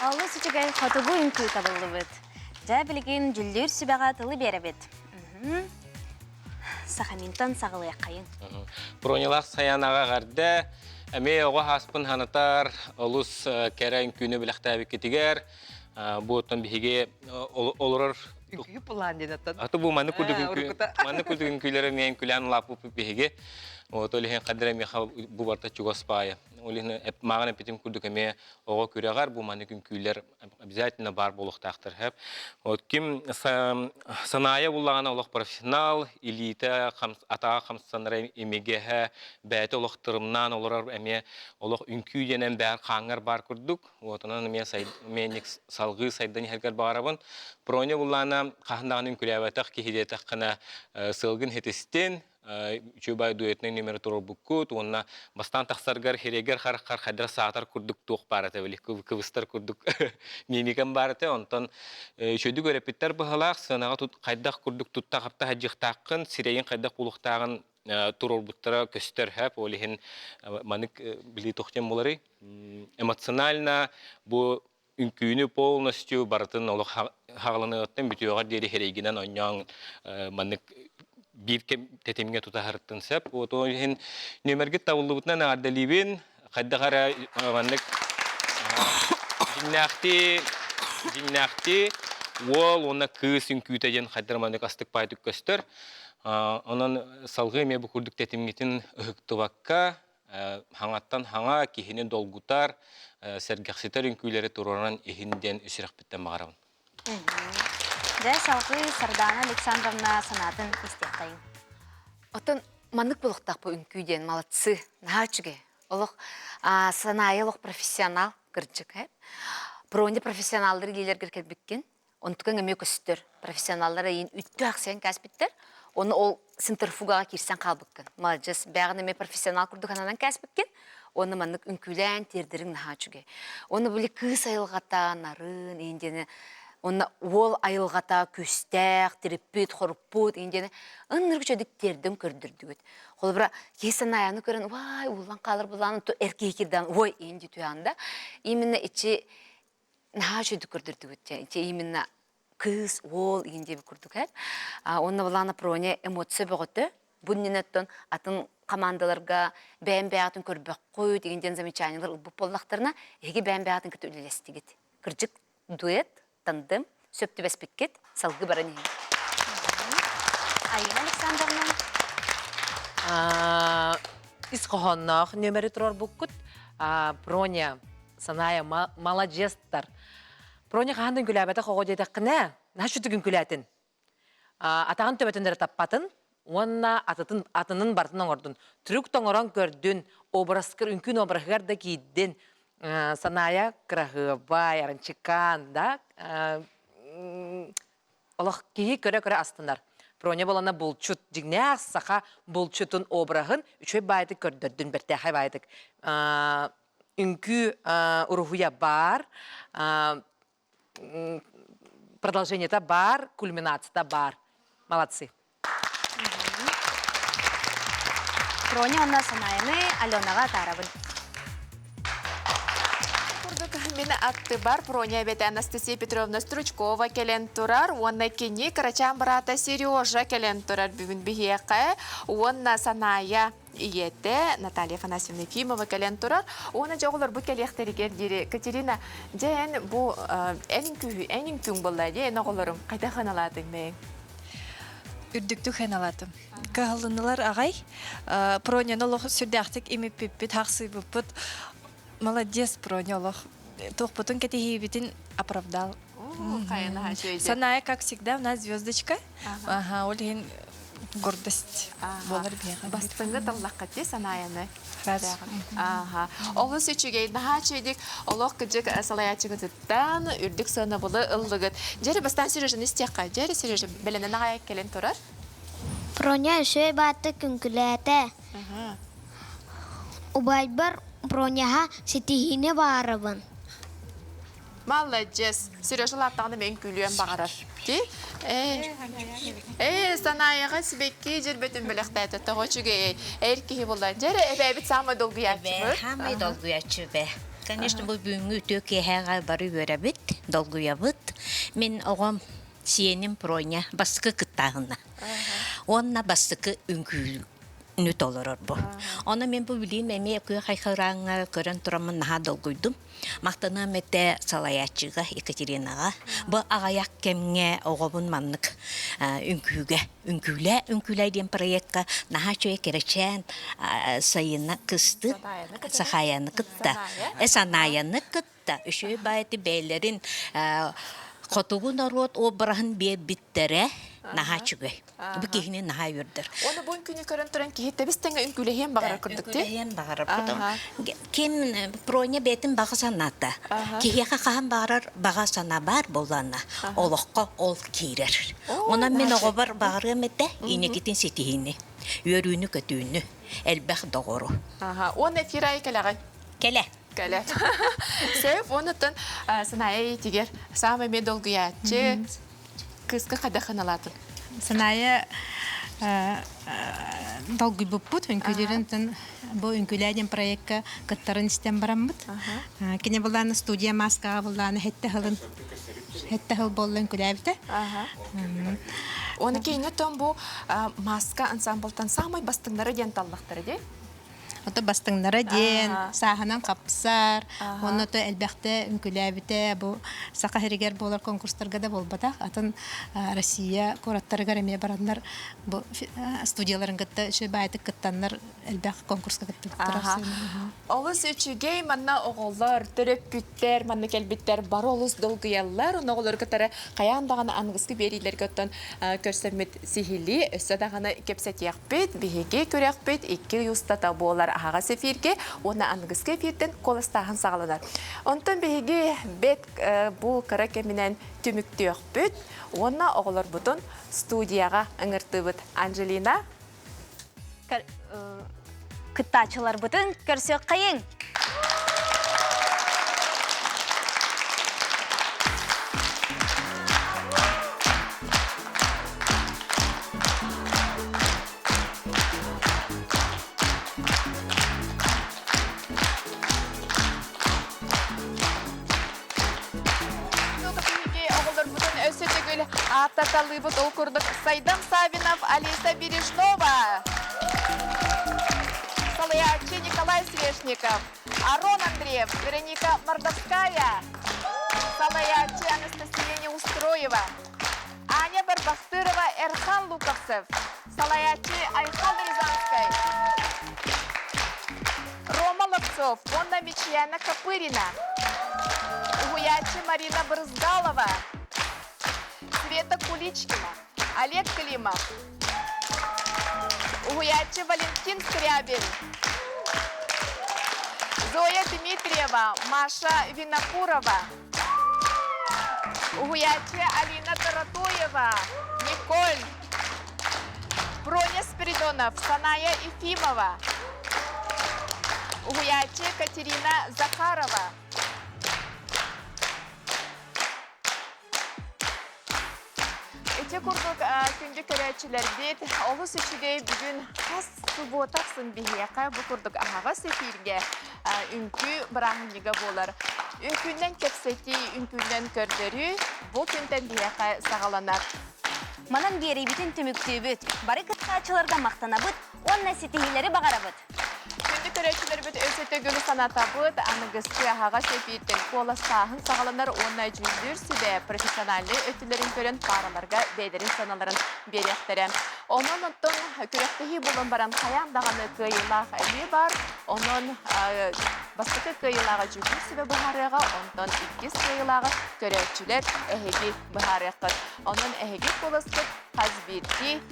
Олус үчүгэй хотугу үҥкүү табыллыбыт. Дьэ, билигин дьүллүүр сүбэҕэ тылы биэрэбит. Сахаминтан саҕалыаххайыҥ. Бронялаах Саянаҕа эҕэрдэ. Эмиэ оҕо ааспын санатар, олус кэрэ үҥкүүнү билэхтээбиккитигэр. Бу оттон биһиги олорор Үҥкүү план диэн аттан. Аты бу маннык курдук үҥкүү, маннык курдук үҥкүүлэри эмиэ үҥкүүлээн улааппыппыт биһиги. Вот ол иһин хадыр эмиэхэ бу барта чугас баайа. Ол иһин мааҕын эппитим курдук эмиэ оҕо күрэҕэр бу маннык үҥкүүлэр обязательно баар буолуохтаахтар сөп. Вот ким санаайа буллаҕына олох профессионал, илиитэ атаҕа хамсанара имигэһэ, бэйэтэ олох тырымнаан олорор эмиэ олох үҥкүү диэнэн бээр хааҥҥар баар курдук. Вот онон эмиэ эмиэ салгыы сайдан иһэргэр баҕарабын. Проня буллаана хаһан даҕаны үҥкүүлээбэтэх киһи диэтэххинэ сыалгын хитистин, үчүгэй дуэтнай нүмер туруорбуккут уонна бастаан тахсаргар хирегер хараххар хайдах саатар курдук туох баар этэ били кыбыстар курдук мимикам баар этэ онтон үчүгэйдик үөрэппиттэр быһалаах сыанаҕа тут хайдах курдук тутта хапта садьыахтааххын сирэйин хайдах булуохтааҕын туруорбуттара көстөр хэп ол иһин манык били туох диэн буоларый эмоционально бу үҥкүүнү полностью барытын олох хаҕаланыаҕыттан бүтүөҕэр диэри эрэйгинэн оонньоон маннык биир кэм тэтимҥэ тутаһарыттан сөп. Вот ол иһин нүөмэргит табыллыбытынан эҕэрдэлиибин. Хайдах эрэ маннык дьиҥнээхтии дьиҥнээхтии уол уонна кыыс үҥкүүтэ диэн хайдах маннык астык паайтык көстөр. Онон салгыы эмиэ бу курдук тэтимҥитин ыһыктыбакка хаҥаттан хаҥа киһини долгутар, сэргэхситэр үҥкүүлэри туруоран иһин диэн үсүрэхпиттэн баҕарабын. Дьэ, салгыы Сардаана Александровна санаатын истиэххэйиҥ. Оттон маннык буолуохтаах бу үҥкүү диэн молодцы, наһаа үчүгэй. Олох санаайа олох профессионал. Кырдьык, э? Проня профессионаллар илиилэргэр кэлбиккин. Онтукаҥ эмиэ көстөр. Профессионаллар эйин үттү ахсыйан кээспиттэр. Оны ол центрфугаҕа киирсэн хаалбыккын. Маладьыс, бэҕин эмиэ профессионал курдук ананан кээспиккин. Уонна маннык үҥкүүлээн тиэрдэриҥ наһаа үчүгэй. Уонна били кыыс айылҕата, нарын, иин диэни уонна уол айылҕата күүстээх, тириппит, хоруппут, иин диэни ыннырык үчүгэйдик тиэрдэн көрдөрдүгүт. Холобура, киһи санаайаны көрөн, уай, ууллан хаалар булаан, эр киһи кирдээн, ой, иин дии түһээн да, именно ичи наһаа үчүгэйдик көрдөрдүгүт дьэ. Ити именно кыыс, уол иин диэбит курдук ээ. Уонна былаана Проня эмоция бөҕөтө. Бу иннинэ атын командаларга бэйэм бэйэҕитин көрбөххүт игин диэн замечаниелар ылбыт буоллахтарына, эһиги бэйэм бэйэҕитин кытта үлэлэстигит. Кырдьык, дуэт, тандем, сөп түбэспиккит, салгыы баран иһин. Айына Александровна. Ис хоһоонноох нүөмэри туруорбуккут. Проня Саная маладьыастар. Проня хаһан да үҥкүлээбэтэх оҕо диэтэххинэ, наһаа сүтүк үҥкүлээтин. Атаҕын төбөтүн эрэ таппатын уонна атытын, атынын барытын оҥордун. Трюк тоҥорон көрдүн, образкар, үҥкүүн обраһыгар да киирдин. Саная кыраһыабай, аранчикан, да, олох киһи көрө-көрө астынар. Проня болана булчут, дьиҥнээх саха булчутун обраһын үчүгэй баайдык көрдөрдүн, бэртээхэй баайдык. Үҥкүү уруһуйа баар, продолжениета баар, кульминацията баар. Молодцы. Проня онно Санаяны Аленаҕа атаарабын. Курдук мин аттыбар Проня эбэтэ Анастасия Петровна Стручкова кэлэн турар уонна кини кырачаан быраата Сережа кэлэн турар бүгүн биһиэхэ уонна Саная ийэтэ Наталья Афанасьевна Ефимова кэлэн турар. Уонна дьэ оҕолорбут кэлиэхтэригэр диэри Катерина, дьэ эн бу эн үҥкүүһү эн үҥкүүҥ буолла дии эн оҕолоруҥ хайдах ыналаатыҥ бэйэҥ? Үрдүктүк ыналаатым. Кыһаллыннылар аҕай. Проняны олох сүрдээхтик имиппиппит, хахсыйбыппыт. Молодец, Проня олох. Туохпутун кэтиһиибитин оправдал. Саная, как всегда, у нас звездочка. Ага, ол иһин гордость буолар биһиэхэ. Бастыҥы таллахха ти Санаяны. Ага. Олус үчүгэй, наһаа үчүгэйдик олох кыдьык салайааччыгытыттан үрдүк сыанабылы ыллыгыт. Дьэри бастаан Сережаны истиэххэ. Дьэри Сережа бэлэнэн аҕай кэлэн турар. Проня үчүгэй бааттык күҥкүлээтэ. Убайбар Проняҕа ситиһиини баарабын. Маладьыас. Сережа лааттаҕына мен күлүөн баҕарар. Ти? Э, э, Санаяҕа сибэкки дьирбэтин бэлэхтээтэ. Тоҕо үчүгэй. Эр киһи буолла. Дьэ эрэ, эбээбит саамай долгуйааччыбыт. Саамай долгуйааччы эбээ. Конечно, бу бүгүҥҥү үтүө киэһээҕэ бары үөрэбит, долгуйабыт. Мин оҕом сиэним Проня бастакы кыттааһына. Уонна бастакы үҥкүү нүт олорор бу. Ону мен бу билиим эмиэ күөх айхырааҥҥа көрөн тураммын наһаа долгуйдум. Махтаныам этэ салайааччыга Екатеринаҕа. Бу аҕыйах кэмҥэ оҕобун маннык үҥкүүгэ үҥкүүлээ үҥкүүлээ диэн проекка наһаа үчүгэй кэрэчээн сайына кыстын Сахаяны кытта Санаяны кытта үчүгэй баайты бэйэлэрин хотугу норуот обраһын биэрбиттэрэ наһаа үчүгэй. Бу киһини наһаа үөрдэр. Оны бу үҥкүүнү көрөн туран киһи тэбис тэҥэ үҥкүүлэһиэн баҕарар курдук дии. Үҥкүүлэһиэн баҕарар. Потом ким Проня бэйэтин баҕа санаата. Киһиэхэ хаһан баҕарар баҕа санаа баар буоллаҕына олоххо ол киирэр. Онон мин оҕобор баҕарыам этэ инникитин ситиһиини, үөрүүнү-көтүүнү, элбэх доҕору. Уонна эфир айы кэлэҕин. Кэлэ. Кэлэ. Сөп, онуттан Саная тигер саамай мен долгуйааччы кыыска хайдах ыналаатын? Саная долгуйбуппут үҥкүүлэрин бу үҥкүүлээ диэн проекка кыттарын истэн бараммыт. Кини булааны студия маскаҕа булааны хэтте хылын хэтте хыл буолла үҥкүүлээбитэ. Оны кейне том бу маска ансамблтан самай бастыҥнара диэн таллахтара дии. Ото бастыҥнара диэн, сааһынан хапсар, уонна ото элбэхтэ үҥкүлээбитэ бу Саха сиригэр буолар конкурстарга да буолбатах, атын Россия куораттарыгар эмиэ бараннар бу студияларын кытта үчүгэй баайтык кыттаннар элбэх конкурска кыттыбыттар. Олус үчүгэй манна оҕолор, төрөппүттэр манна кэлбиттэр бары олус долгуйаллар. Онно оҕолору кытары хайаан даҕаны аныгыскы биэриилэргэ оттон көрсөммүт сиһилии өссө даҕаны кэпсэтиэхпит. Биһиги күрэхпит икки ый устата буолар. аһаҕас эфиргэ уонна аныгыскы эфиртэн куоластааһын саҕаланар. Онтон биһиги бэт бу кыра кэминэн түмүктүөхпүт уонна оҕолорбутун студияҕа ыҥыртыыбыт. Анжелина Кыттааччыларбытын көрсүөххэйиҥ! Оҕолорбутун өссө төгүл ааттаталыыбыт ол курдук Сайдам Савинов, Алиса Бережнова, салайааччы Николай Свешников, Арон Андреев, Вероника Мордовская, салайааччы Анастасия Неустроева, Аня Барбахтырова, Эрхан Луковцев, салайааччы Айхал Рязанскай, Рома Ловцов уонна Мичияна Копырина, уһуйааччы Марина Брызгалова, Света Куличкина, Олег Климов, уһуйааччы Валентин Скрябин, Зоя Дмитриева, Маша Винокурова, Уһуйааччы Алина Таратуева, Николь, Проня Спиридонов, Саная Ефимова, Уһуйааччы Катерина Захарова. Ити курдук күндү көрөөччүлэрбит олус үчүгэй бүгүн хас субуота ахсын биһиэхэ бу курдук аһаҕас эфиргэ үҥкүү бырааһынньыга буолар. Үҥкүүнэн кэпсэтии, үҥкүүнэн көрдөрүү бу күнтэн биһиэхэ саҕаланар. Манан биэриибитин түмүктүүбүт. Бары кыттааччыларга махтанабыт уонна ситиһиилэри баҕарабыт. Күндү көрөөччүлэрбит өссө төгүл санатабыт, аныгыскы аһаҕас эфиртэн куоластааһын саҕаланар уонна дьүүллүүр сүбэ профессиональнай өттүлэрин көрөн паараларга бэйэлэрин саналарын биэриэхтэрэ. Онон оттон күрэхтэһии буолан баран хайаан даҕаны кыайыылаах эмиэ баар. Онон бастакы кыайыылааҕы дьүүллүүр сүбэ быһаарыаҕа, онтон иккис кыайыылааҕы көрөөччүлэр эһиги быһаарыаххыт. Онон эһиги куоласкыт хас биирдии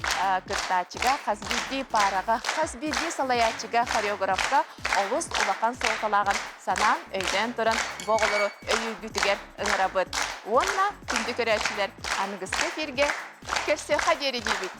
кыттааччыга, хас биирдии паараҕа, хас биирдии салайааччыга, хореографка олус улахан суолталааҕын санаан, өйдөөн туран бу оҕолору өйүүргүтүгэр ыҥырабыт. Уонна күндү көрөөччүлэр, аныгыскы эфиргэ көрсүөххэ диэри диибит.